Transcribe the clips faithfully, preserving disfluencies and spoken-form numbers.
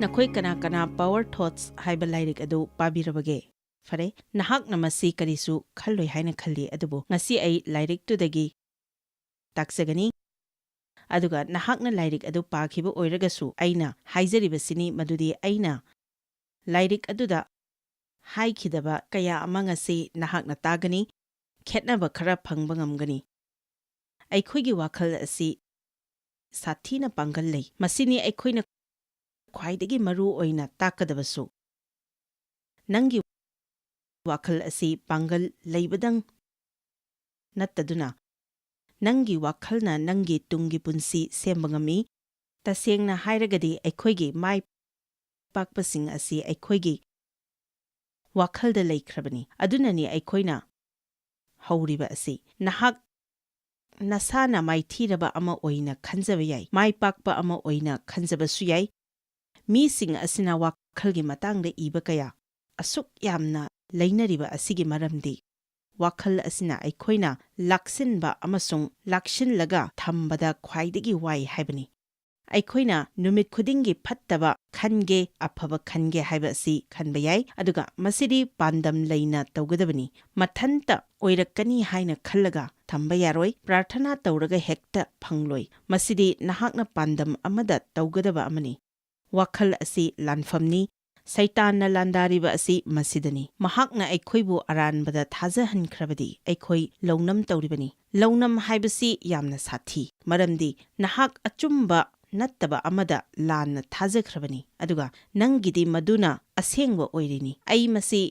ꯅꯈꯣꯏ ꯀꯅꯥ ꯀꯅꯥ Power Thoughts ꯍꯥꯏꯕ ꯂꯥꯏꯔꯤꯛ ꯑꯗꯨ ꯄꯥꯕꯤꯔꯕꯒꯦ? ꯐꯔꯦ, ꯅꯍꯥꯛꯅ ꯃꯁꯤ ꯀꯔꯤꯁꯨ ꯈꯜꯂꯣꯏ ꯍꯥꯏꯅ ꯈꯜꯂꯤ, ꯑꯗꯨꯕꯨ ꯉꯁꯤ ꯑꯩ ꯂꯥꯏꯔꯤꯛꯇꯨꯗꯒꯤ ꯇꯥꯛꯆꯒꯅꯤ꯫ ꯑꯗꯨꯒ ꯅꯍꯥꯛꯅ ꯂꯥꯏꯔꯤꯛ ꯑꯗꯨ ꯄꯥꯈꯤꯕ ꯑꯣꯏꯔꯒꯁꯨ, ꯑꯩꯅ ꯍꯥꯏꯖꯔꯤꯕꯁꯤꯅꯤ ꯃꯗꯨꯗꯤ ꯑꯩꯅ ꯂꯥꯏꯔꯤꯛ ꯑꯗꯨꯗ ꯍꯥꯏꯈꯤꯗꯕ ꯀꯌꯥ ꯑꯃ ꯉꯁꯤ ꯅꯍꯥꯛꯅ ꯇꯥꯒꯅꯤ, ꯈꯦꯠꯅꯕ ꯈꯔ ꯐꯪꯕ ꯉꯝꯒꯅꯤ꯫ ꯑꯩꯈꯣꯏꯒꯤ ꯋꯥꯈꯜ ꯑꯁꯤ ꯁꯥꯊꯤꯅ ꯄꯥꯡꯒꯜ ꯂꯩ꯫ ꯃꯁꯤꯅꯤ ꯑꯩꯈꯣꯏꯅ ꯈ꯭ꯋꯥꯏꯗꯒꯤ ꯃꯔꯨ ꯑꯣꯏꯅ ꯇꯥꯛꯀꯗꯕꯁꯨ꯫ ꯅꯪꯒꯤ ꯋꯥꯈꯜ ꯑꯁꯤ ꯄꯥꯡꯒꯜ ꯂꯩꯕꯗꯪ ꯅꯠꯇꯗꯨꯅ, ꯅꯪꯒꯤ ꯋꯥꯈꯜꯅ ꯅꯪꯒꯤ ꯇꯨꯡꯒꯤ ꯄꯨꯟꯁꯤ ꯁꯦꯝꯕ ꯉꯝꯃꯤ꯫ ꯇꯁꯦꯡꯅ ꯍꯥꯏꯔꯒꯗꯤ, ꯑꯩꯈꯣꯏꯒꯤ ꯃꯥꯏ ꯄꯥꯛꯄꯁꯤꯡ ꯑꯁꯤ ꯑꯩꯈꯣꯏꯒꯤ ꯋꯥꯈꯜꯗ ꯂꯩꯈ꯭ꯔꯕꯅꯤ꯫ ꯑꯗꯨꯅꯅꯤ ꯑꯩꯈꯣꯏꯅ ꯍꯧꯔꯤꯕ ꯑꯁꯤ꯫ ꯅꯍꯥꯛ ꯅꯁꯥꯅ ꯃꯥꯏꯊꯤꯔꯕ ꯑꯃ ꯑꯣꯏꯅ ꯈꯟꯖꯕ ꯌꯥꯏ, ꯃꯥꯏ ꯄꯥꯛꯄ ꯑꯃ ꯑꯣꯏꯅ ꯈꯟꯖꯕꯁꯨ ꯌꯥꯏ꯫ ꯃꯤꯁꯤꯡ ꯑꯁꯤꯅ ꯋꯥꯈꯜꯒꯤ ꯃꯇꯥꯡꯗ ꯏꯕ ꯀꯌꯥ ꯑꯁꯨꯛ ꯌꯥꯝꯅ ꯂꯩꯅꯔꯤꯕ ꯑꯁꯤꯒꯤ ꯃꯔꯝꯗꯤ, ꯋꯥꯈꯜ ꯑꯁꯤꯅ ꯑꯩꯈꯣꯏꯅ ꯂꯥꯛꯁꯤꯟꯕ ꯑꯃꯁꯨꯡ ꯂꯥꯛꯁꯤꯜꯂꯒ ꯊꯝꯕꯗ ꯈ꯭ꯋꯥꯏꯗꯒꯤ ꯋꯥꯏ ꯍꯥꯏꯕꯅꯤ꯫ ꯑꯩꯈꯣꯏꯅ ꯅꯨꯃꯤꯠ ꯈꯨꯗꯤꯡꯒꯤ ꯐꯠꯇꯕ ꯈꯟꯒꯦ, ꯑꯐꯕ ꯈꯟꯒꯦ ꯍꯥꯏꯕ ꯑꯁꯤ ꯈꯟꯕ ꯌꯥꯏ, ꯑꯗꯨꯒ ꯃꯁꯤꯗꯤ ꯄꯥꯟꯗꯝ ꯂꯩꯅ ꯇꯧꯒꯗꯕꯅꯤ꯫ ꯃꯊꯟꯇ ꯑꯣꯏꯔꯛꯀꯅꯤ ꯍꯥꯏꯅ ꯈꯜꯂꯒ ꯊꯝꯕ ꯌꯥꯔꯣꯏ꯫ ꯄ꯭ꯔꯥꯔꯊꯅꯥ ꯇꯧꯔꯒ ꯍꯦꯛꯇ ꯐꯪꯂꯣꯏ꯫ ꯃꯁꯤꯗꯤ ꯅꯍꯥꯛꯅ ꯄꯥꯟꯗꯝ ꯑꯃꯗ ꯇꯧꯒꯗꯕ ꯑꯃꯅꯤ꯫ ꯋꯥꯈꯜ ꯑꯁꯤ ꯂꯥꯟꯐꯝꯅꯤ꯫ ꯁꯩꯇꯥꯟꯅ ꯂꯥꯟꯗꯥꯔꯤꯕ ꯑꯁꯤ ꯃꯁꯤꯗꯅꯤ꯫ ꯃꯍꯥꯛꯅ ꯑꯩꯈꯣꯏꯕꯨ ꯑꯔꯥꯟꯕꯗ ꯊꯥꯖꯍꯟꯈ꯭ꯔꯕꯗꯤ ꯑꯩꯈꯣꯏ ꯂꯧꯅꯝ ꯇꯧꯔꯤꯕꯅꯤ꯫ ꯂꯧꯅꯝ ꯍꯥꯏꯕꯁꯤ ꯌꯥꯝꯅ ꯁꯥꯊꯤ, ꯃꯔꯝꯗꯤ ꯅꯍꯥꯛ ꯑꯆꯨꯝꯕ ꯅꯠꯇꯕ ꯑꯃꯗ ꯂꯥꯟꯅ ꯊꯥꯖꯈ꯭ꯔꯕꯅꯤ, ꯑꯗꯨꯒ ꯅꯪꯒꯤꯗꯤ ꯃꯗꯨꯅ ꯑꯁꯦꯡꯕ ꯑꯣꯏꯔꯤꯅꯤ꯫ ꯑꯩ ꯃꯁꯤ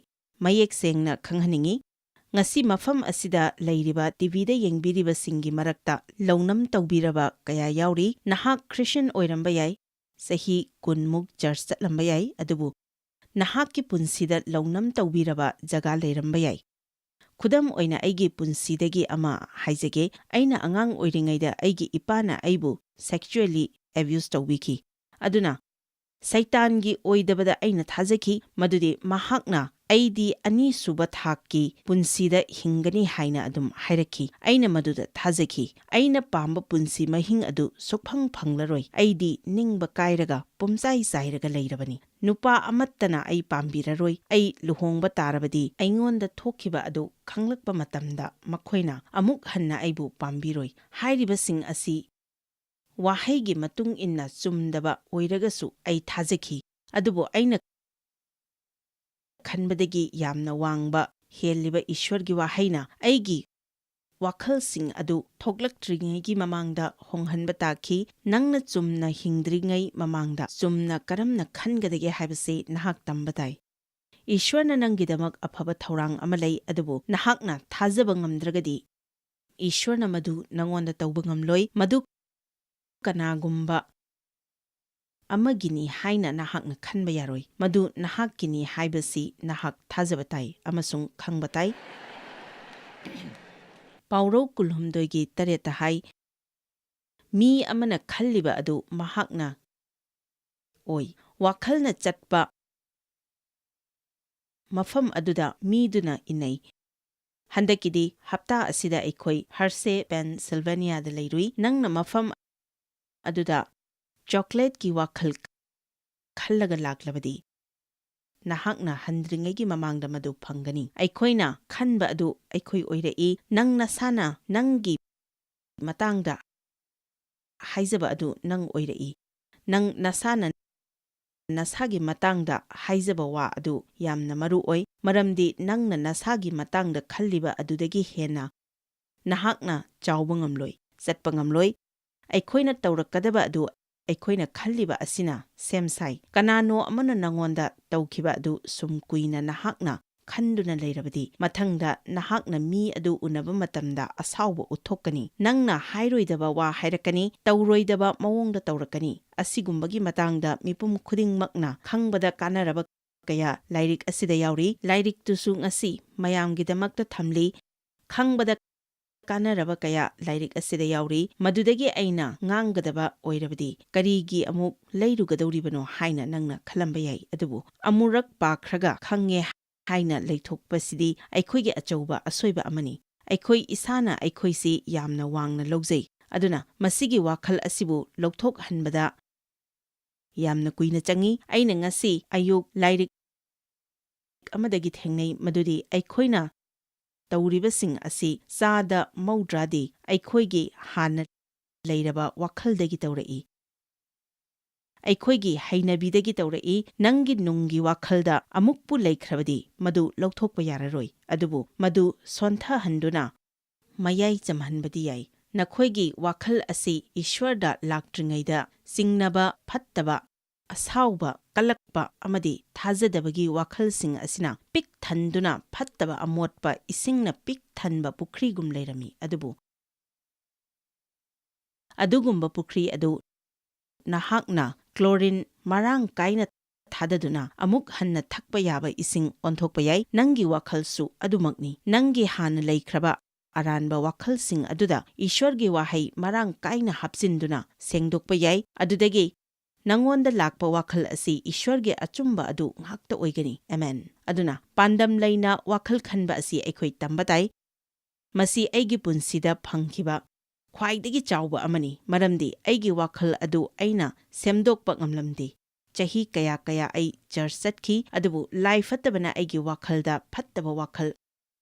ꯃꯌꯦꯛ ꯁꯦꯡꯅ ꯈꯪꯍꯟꯅꯤꯡꯏ꯫ ꯉꯁꯤ ꯃꯐꯝ ꯑꯁꯤꯗ ꯂꯩꯔꯤꯕ ꯇꯤꯚꯤꯗ ꯌꯦꯡꯕꯤꯔꯤꯕꯁꯤꯡꯒꯤ ꯃꯔꯛꯇ ꯂꯧꯅꯝ ꯇꯧꯕꯤꯔꯕ ꯀꯌꯥ ꯌꯥꯎꯔꯤ꯫ ꯅꯍꯥꯛ ꯈ꯭ꯔꯤꯁꯇꯤꯌꯥꯟ ꯑꯣꯏꯔꯝꯕ ꯌꯥꯏ, ꯆꯍꯤ ꯀꯨꯟꯃꯨꯛ ꯆꯔꯆ ꯆꯠꯂꯝꯕ ꯌꯥꯏ, ꯑꯗꯨꯕꯨ ꯅꯍꯥꯛꯀꯤ ꯄꯨꯟꯁꯤꯗ ꯂꯧꯅꯝ ꯇꯧꯕꯤꯔꯕ ꯖꯒꯥ ꯂꯩꯔꯝꯕ ꯌꯥꯏ꯫ ꯈꯨꯗꯝ ꯑꯣꯏꯅ, ꯑꯩꯒꯤ ꯄꯨꯟꯁꯤꯗꯒꯤ ꯑꯃ ꯍꯥꯏꯖꯒꯦ꯫ ꯑꯩꯅ ꯑꯉꯥꯡ ꯑꯣꯏꯔꯤꯉꯩꯗ ꯑꯩꯒꯤ ꯏꯄꯥꯅ ꯑꯩꯕꯨ sexually abuse ꯇꯧꯕꯤꯈꯤ꯫ ꯑꯗꯨꯅ ꯁꯩꯇꯥꯟꯒꯤ ꯑꯣꯏꯗꯕꯗ ꯑꯩꯅ ꯊꯥꯖꯈꯤ, ꯃꯗꯨꯗꯤ ꯃꯍꯥꯛꯅ "ꯑꯩꯗꯤ ꯑꯅꯤꯁꯨꯕ ꯊꯥꯛꯀꯤ ꯄꯨꯟꯁꯤꯗ ꯍꯤꯡꯒꯅꯤ" ꯍꯥꯏꯅ ꯑꯗꯨꯝ ꯍꯥꯏꯔꯛꯈꯤ꯫ ꯑꯩꯅ ꯃꯗꯨꯗ ꯊꯥꯖꯈꯤ꯫ "ꯑꯩꯅ ꯄꯥꯝꯕ ꯄꯨꯟꯁꯤ ꯃꯍꯤꯡ ꯑꯗꯨ ꯁꯨꯛꯐꯪ ꯐꯪꯂꯔꯣꯏ꯫ ꯑꯩꯗꯤ ꯅꯤꯡꯕ ꯀꯥꯏꯔꯒ ꯄꯨꯝꯆꯥꯏ ꯆꯥꯏꯔꯒ ꯂꯩꯔꯕꯅꯤ꯫ ꯅꯨꯄꯥ ꯑꯃꯠꯇꯅ ꯑꯩ ꯄꯥꯝꯕꯤꯔꯔꯣꯏ꯫ ꯑꯩ ꯂꯨꯍꯣꯡꯕ ꯇꯥꯔꯕꯗꯤ ꯑꯩꯉꯣꯟꯗ ꯊꯣꯛꯈꯤꯕ ꯑꯗꯨ ꯈꯪꯂꯛꯄ ꯃꯇꯝꯗ ꯃꯈꯣꯏꯅ ꯑꯃꯨꯛ ꯍꯟꯅ ꯑꯩꯕꯨ ꯄꯥꯝꯕꯤꯔꯣꯏ" ꯍꯥꯏꯔꯤꯕꯁꯤꯡ ꯑꯁꯤ ꯋꯥꯍꯩꯒꯤ ꯃꯇꯨꯡ ꯏꯟꯅ ꯆꯨꯝꯗꯕ ꯑꯣꯏꯔꯒꯁꯨ ꯑꯩ ꯊꯥꯖꯈꯤ꯫ ꯑꯗꯨꯕꯨ ꯑꯩꯅ ꯈꯟꯕꯗꯒꯤ ꯌꯥꯝꯅ ꯋꯥꯡꯕ, ꯍꯦꯜꯂꯤꯕ ꯏꯁ꯭ꯋꯔꯒꯤ ꯋꯥꯍꯩꯅ ꯑꯩꯒꯤ ꯋꯥꯈꯜꯁꯤꯡ ꯑꯗꯨ ꯊꯣꯛꯂꯛꯇ꯭ꯔꯤꯉꯩꯒꯤ ꯃꯃꯥꯡꯗ ꯍꯣꯡꯍꯟꯕ ꯇꯥꯈꯤ꯫ "ꯅꯪꯅ ꯆꯨꯝꯅ ꯍꯤꯡꯗ꯭ꯔꯤꯉꯩ ꯃꯃꯥꯡꯗ ꯆꯨꯝꯅ ꯀꯔꯝꯅ ꯈꯟꯒꯗꯒꯦ ꯍꯥꯏꯕꯁꯤ ꯅꯍꯥꯛ ꯇꯝꯕ ꯇꯥꯏ꯫ ꯏꯁ꯭ꯋꯔꯅ ꯅꯪꯒꯤꯗꯃꯛ ꯑꯐꯕ ꯊꯧꯔꯥꯡ ꯑꯃ ꯂꯩ, ꯑꯗꯨꯕꯨ ꯅꯍꯥꯛꯅ ꯊꯥꯖꯕ ꯉꯝꯗ꯭ꯔꯒꯗꯤ ꯏꯁ꯭ꯋꯔꯅ ꯃꯗꯨ ꯅꯉꯣꯟꯗ ꯇꯧꯕ ꯉꯝꯂꯣꯏ꯫ ꯃꯗꯨ ꯀꯅꯥꯒꯨꯝꯕ ꯑꯃꯒꯤꯅꯤ ꯍꯥꯏꯅ ꯅꯍꯥꯛꯅ ꯈꯟꯕ ꯌꯥꯔꯣꯏ꯫ ꯃꯗꯨ ꯅꯍꯥꯛꯀꯤꯅꯤ ꯍꯥꯏꯕꯁꯤ ꯅꯍꯥꯛ ꯊꯥꯖꯕ ꯇꯥꯏ ꯑꯃꯁꯨꯡ ꯈꯪꯕ ꯇꯥꯏ"꯫ ꯄꯥꯎꯔꯧ ꯀꯨꯟꯍꯨꯝꯗꯣꯏꯒꯤ ꯇꯔꯦꯠꯇ ꯍꯥꯏ, "ꯃꯤ ꯑꯃꯅ ꯈꯜꯂꯤꯕ ꯑꯗꯨ ꯃꯍꯥꯛꯅ ꯑꯣꯏ"꯫ ꯋꯥꯈꯜꯅ ꯆꯠꯄ ꯃꯐꯝ ꯑꯗꯨꯗ ꯃꯤꯗꯨꯅ ꯏꯟꯅꯩ꯫ ꯍꯟꯗꯛꯀꯤꯗꯤ ꯍꯞꯇꯥ ꯑꯁꯤꯗ ꯑꯩꯈꯣꯏ ꯍꯔꯁꯦ, ꯄꯦꯟꯁꯤꯜꯚꯦꯅꯤꯌꯥꯗ ꯂꯩꯔꯨꯏ꯫ ꯅꯪꯅ ꯃꯐꯝ ꯑꯗꯨꯗ ꯆꯣꯀ꯭ꯂꯦꯠꯀꯤ ꯋꯥꯈꯜ ꯈꯜꯂꯒ ꯂꯥꯛꯂꯕꯗꯤ, ꯅꯍꯥꯛꯅ ꯍꯟꯗ꯭ꯔꯤꯉꯩꯒꯤ ꯃꯃꯥꯡꯗ ꯃꯗꯨ ꯐꯪꯒꯅꯤ꯫ ꯑꯩꯈꯣꯏꯅ ꯈꯟꯕ ꯑꯗꯨ ꯑꯩꯈꯣꯏ ꯑꯣꯏꯔꯛꯏ꯫ ꯅꯪ ꯅꯁꯥꯅ ꯅꯪꯒꯤ ꯃꯇꯥꯡꯗ ꯍꯥꯏꯖꯕ ꯑꯗꯨ ꯅꯪ ꯑꯣꯏꯔꯛꯏ꯫ ꯅꯪ ꯅꯁꯥꯅ ꯅꯁꯥꯒꯤ ꯃꯇꯥꯡꯗ ꯍꯥꯏꯖꯕ ꯋꯥ ꯑꯗꯨ ꯌꯥꯝꯅ ꯃꯔꯨ ꯑꯣꯏ, ꯃꯔꯝꯗꯤ ꯅꯪꯅ ꯅꯁꯥꯒꯤ ꯃꯇꯥꯡꯗ ꯈꯜꯂꯤꯕ ꯑꯗꯨꯗꯒꯤ ꯍꯦꯟꯅ ꯅꯍꯥꯛꯅ ꯆꯥꯎꯕ ꯉꯝꯂꯣꯏ, ꯆꯠꯄ ꯉꯝꯂꯣꯏ꯫ ꯑꯩꯈꯣꯏꯅ ꯇꯧꯔꯛꯀꯗꯕ ꯑꯗꯨ ꯑꯩꯈꯣꯏꯅ ꯈꯜꯂꯤꯕ ꯑꯁꯤꯅ ꯁꯦꯝ ꯁꯥꯏ꯫ ꯀꯅꯥꯅꯣ ꯑꯃꯅ ꯅꯉꯣꯟꯗ ꯇꯧꯈꯤꯕ ꯑꯗꯨ ꯁꯨꯝ ꯀꯨꯏꯅ ꯅꯍꯥꯛꯅ ꯈꯟꯗꯨꯅ ꯂꯩꯔꯕꯗꯤ, ꯃꯊꯪꯗ ꯅꯍꯥꯛꯅ ꯃꯤ ꯑꯗꯨ ꯎꯅꯕ ꯃꯇꯝꯗ ꯑꯁꯥꯎꯕ ꯎꯠꯊꯣꯛꯀꯅꯤ꯫ ꯅꯪꯅ ꯍꯥꯏꯔꯣꯏꯗꯕ ꯋꯥ ꯍꯥꯏꯔꯛꯀꯅꯤ, ꯇꯧꯔꯣꯏꯗꯕ ꯃꯑꯣꯡꯗ ꯇꯧꯔꯛꯀꯅꯤ꯫ ꯑꯁꯤꯒꯨꯝꯕꯒꯤ ꯃꯇꯥꯡꯗ ꯃꯤꯄꯨꯝ ꯈꯨꯗꯤꯡꯃꯛꯅ ꯈꯪꯕꯗ ꯀꯥꯟꯅꯔꯕ ꯀꯌꯥ ꯂꯥꯏꯔꯤꯛ ꯑꯁꯤꯗ ꯌꯥꯎꯔꯤ꯫ ꯂꯥꯏꯔꯤꯛꯇꯨꯁꯨ ꯉꯁꯤ ꯃꯌꯥꯝꯒꯤꯗꯃꯛꯇ ꯊꯝꯂꯤ꯫ ꯈꯪꯕꯗ ꯀꯥꯟꯅꯔꯕ ꯀꯌꯥ ꯂꯥꯏꯔꯤꯛ ꯑꯁꯤꯗ ꯌꯥꯎꯔꯤ꯫ ꯃꯗꯨꯗꯒꯤ ꯑꯩꯅ ꯉꯥꯡꯒꯗꯕ ꯑꯣꯏꯔꯕꯗꯤ, ꯀꯔꯤꯒꯤ ꯑꯃꯨꯛ ꯂꯩꯔꯨꯒꯗꯧꯔꯤꯕꯅꯣ ꯍꯥꯏꯅ ꯅꯪꯅ ꯈꯜꯂꯝꯕ ꯌꯥꯏ꯫ ꯑꯗꯨꯕꯨ ꯑꯃꯨꯔꯛ ꯄꯥꯈ꯭ꯔꯒ ꯈꯪꯉꯦ ꯍꯥꯏꯅ ꯂꯩꯊꯣꯛꯄꯁꯤꯗꯤ ꯑꯩꯈꯣꯏꯒꯤ ꯑꯆꯧꯕ ꯑꯁꯣꯏꯕ ꯑꯃꯅꯤ꯫ ꯑꯩꯈꯣꯏ ꯏꯁꯥꯅ ꯑꯩꯈꯣꯏꯁꯤ ꯌꯥꯝꯅ ꯋꯥꯡꯅ ꯂꯧꯖꯩ꯫ ꯑꯗꯨꯅ ꯃꯁꯤꯒꯤ ꯋꯥꯈꯜ ꯑꯁꯤꯕꯨ ꯂꯧꯊꯣꯛꯍꯟꯕꯗ ꯌꯥꯝꯅ ꯀꯨꯏꯅ ꯆꯪꯏ꯫ ꯑꯩꯅ ꯉꯁꯤ ꯑꯌꯨꯛ ꯂꯥꯏꯔꯤꯛ ꯑꯃꯗꯒꯤ ꯊꯦꯡꯅꯩ ꯃꯗꯨꯗꯤ ꯑꯩꯈꯣꯏꯅ ꯇꯧꯔꯤꯕꯁꯤꯡ ꯑꯁꯤ ꯆꯥꯗ ꯃꯧꯗ꯭ꯔꯥꯗꯤ ꯑꯩꯈꯣꯏꯒꯤ ꯍꯥꯟꯅ ꯂꯩꯔꯕ ꯋꯥꯈꯜꯗꯒꯤ ꯇꯧꯔꯛꯏ꯫ ꯑꯩꯈꯣꯏꯒꯤ ꯍꯩꯅꯕꯤꯗꯒꯤ ꯇꯧꯔꯛꯏ꯫ ꯅꯪꯒꯤ ꯅꯨꯡꯒꯤ ꯋꯥꯈꯜꯗ ꯑꯃꯨꯛꯄꯨ ꯂꯩꯈ꯭ꯔꯕꯗꯤ ꯃꯗꯨ ꯂꯧꯊꯣꯛꯄ ꯌꯥꯔꯔꯣꯏ꯫ ꯑꯗꯨꯕꯨ ꯃꯗꯨ ꯁꯣꯟꯊꯍꯟꯗꯨꯅ ꯃꯌꯥꯏ ꯆꯝꯍꯟꯕꯗꯤ ꯌꯥꯏ꯫ ꯅꯈꯣꯏꯒꯤ ꯋꯥꯈꯜ ꯑꯁꯤ ꯏꯁ꯭ꯋꯔꯗ ꯂꯥꯛꯇ꯭ꯔꯤꯉꯩꯗ ꯆꯤꯡꯅꯕ, ꯐꯠꯇꯕ, ꯑꯁꯥꯎꯕ, ꯀꯂꯛꯄ ꯑꯃꯗꯤ ꯊꯥꯖꯗꯕꯒꯤ ꯋꯥꯈꯜꯁꯤꯡ ꯑꯁꯤꯅ ꯄꯤꯛ ꯊꯟꯗꯨꯅ ꯐꯠꯇꯕ ꯑꯃꯣꯠꯄ ꯏꯁꯤꯡꯅ ꯄꯤꯛ ꯊꯟꯕ ꯄꯨꯈ꯭ꯔꯤꯒꯨꯝ ꯂꯩꯔꯝꯃꯤ꯫ ꯑꯗꯨꯕꯨ ꯑꯗꯨꯒꯨꯝꯕ ꯄꯨꯈ꯭ꯔꯤ ꯑꯗꯨ ꯅꯍꯥꯛꯅ ꯀ꯭ꯂꯣꯔꯤꯟ ꯃꯔꯥꯡ ꯀꯥꯏꯅ ꯊꯥꯗꯗꯨꯅ ꯑꯃꯨꯛ ꯍꯟꯅ ꯊꯛꯄ ꯌꯥꯕ ꯏꯁꯤꯡ ꯑꯣꯟꯊꯣꯛꯄ ꯌꯥꯏ꯫ ꯅꯪꯒꯤ ꯋꯥꯈꯜꯁꯨ ꯑꯗꯨꯃꯛꯅꯤ꯫ ꯅꯪꯒꯤ ꯍꯥꯟꯅ ꯂꯩꯈ꯭ꯔꯕ ꯑꯔꯥꯟꯕ ꯋꯥꯈꯜꯁꯤꯡ ꯑꯗꯨꯗ ꯏꯁ꯭ꯋꯔꯒꯤ ꯋꯥꯍꯩ ꯃꯔꯥꯡ ꯀꯥꯏꯅ ꯍꯥꯞꯆꯤꯟꯗꯨꯅ ꯁꯦꯡꯗꯣꯛꯄ ꯌꯥꯏ꯫ ꯑꯗꯨꯗꯒꯤ ꯅꯪꯉꯣꯟꯗ ꯂꯥꯛꯄ ꯋꯥꯈꯜ ꯑꯁꯤ ꯏꯁ꯭ꯋꯔꯒꯤ ꯑꯆꯨꯝꯕ ꯑꯗꯨ ꯉꯥꯛꯇ ꯑꯣꯏꯒꯅꯤ꯫ ꯑꯃꯦꯟ꯫ ꯑꯗꯨꯅ ꯄꯥꯟꯗꯝ ꯂꯩꯅ ꯋꯥꯈꯜ ꯈꯟꯕ ꯑꯁꯤ ꯑꯩꯈꯣꯏ ꯇꯝꯕ ꯇꯥꯏ꯫ ꯃꯁꯤ ꯑꯩꯒꯤ ꯄꯨꯟꯁꯤꯗ ꯐꯪꯈꯤꯕ ꯈ꯭ꯋꯥꯏꯗꯒꯤ ꯆꯥꯎꯕ ꯑꯃꯅꯤ, ꯃꯔꯝꯗꯤ ꯑꯩꯒꯤ ꯋꯥꯈꯜ ꯑꯗꯨ ꯑꯩꯅ ꯁꯦꯝꯗꯣꯛꯄ ꯉꯝꯂꯝꯗꯦ꯫ ꯆꯍꯤ ꯀꯌꯥ ꯀꯌꯥ ꯑꯩ ꯆꯔꯆ ꯆꯠꯈꯤ, ꯑꯗꯨꯕꯨ ꯂꯥꯏ ꯐꯠꯇꯕꯅ ꯑꯩꯒꯤ ꯋꯥꯈꯜꯗ ꯐꯠꯇꯕ ꯋꯥꯈꯜ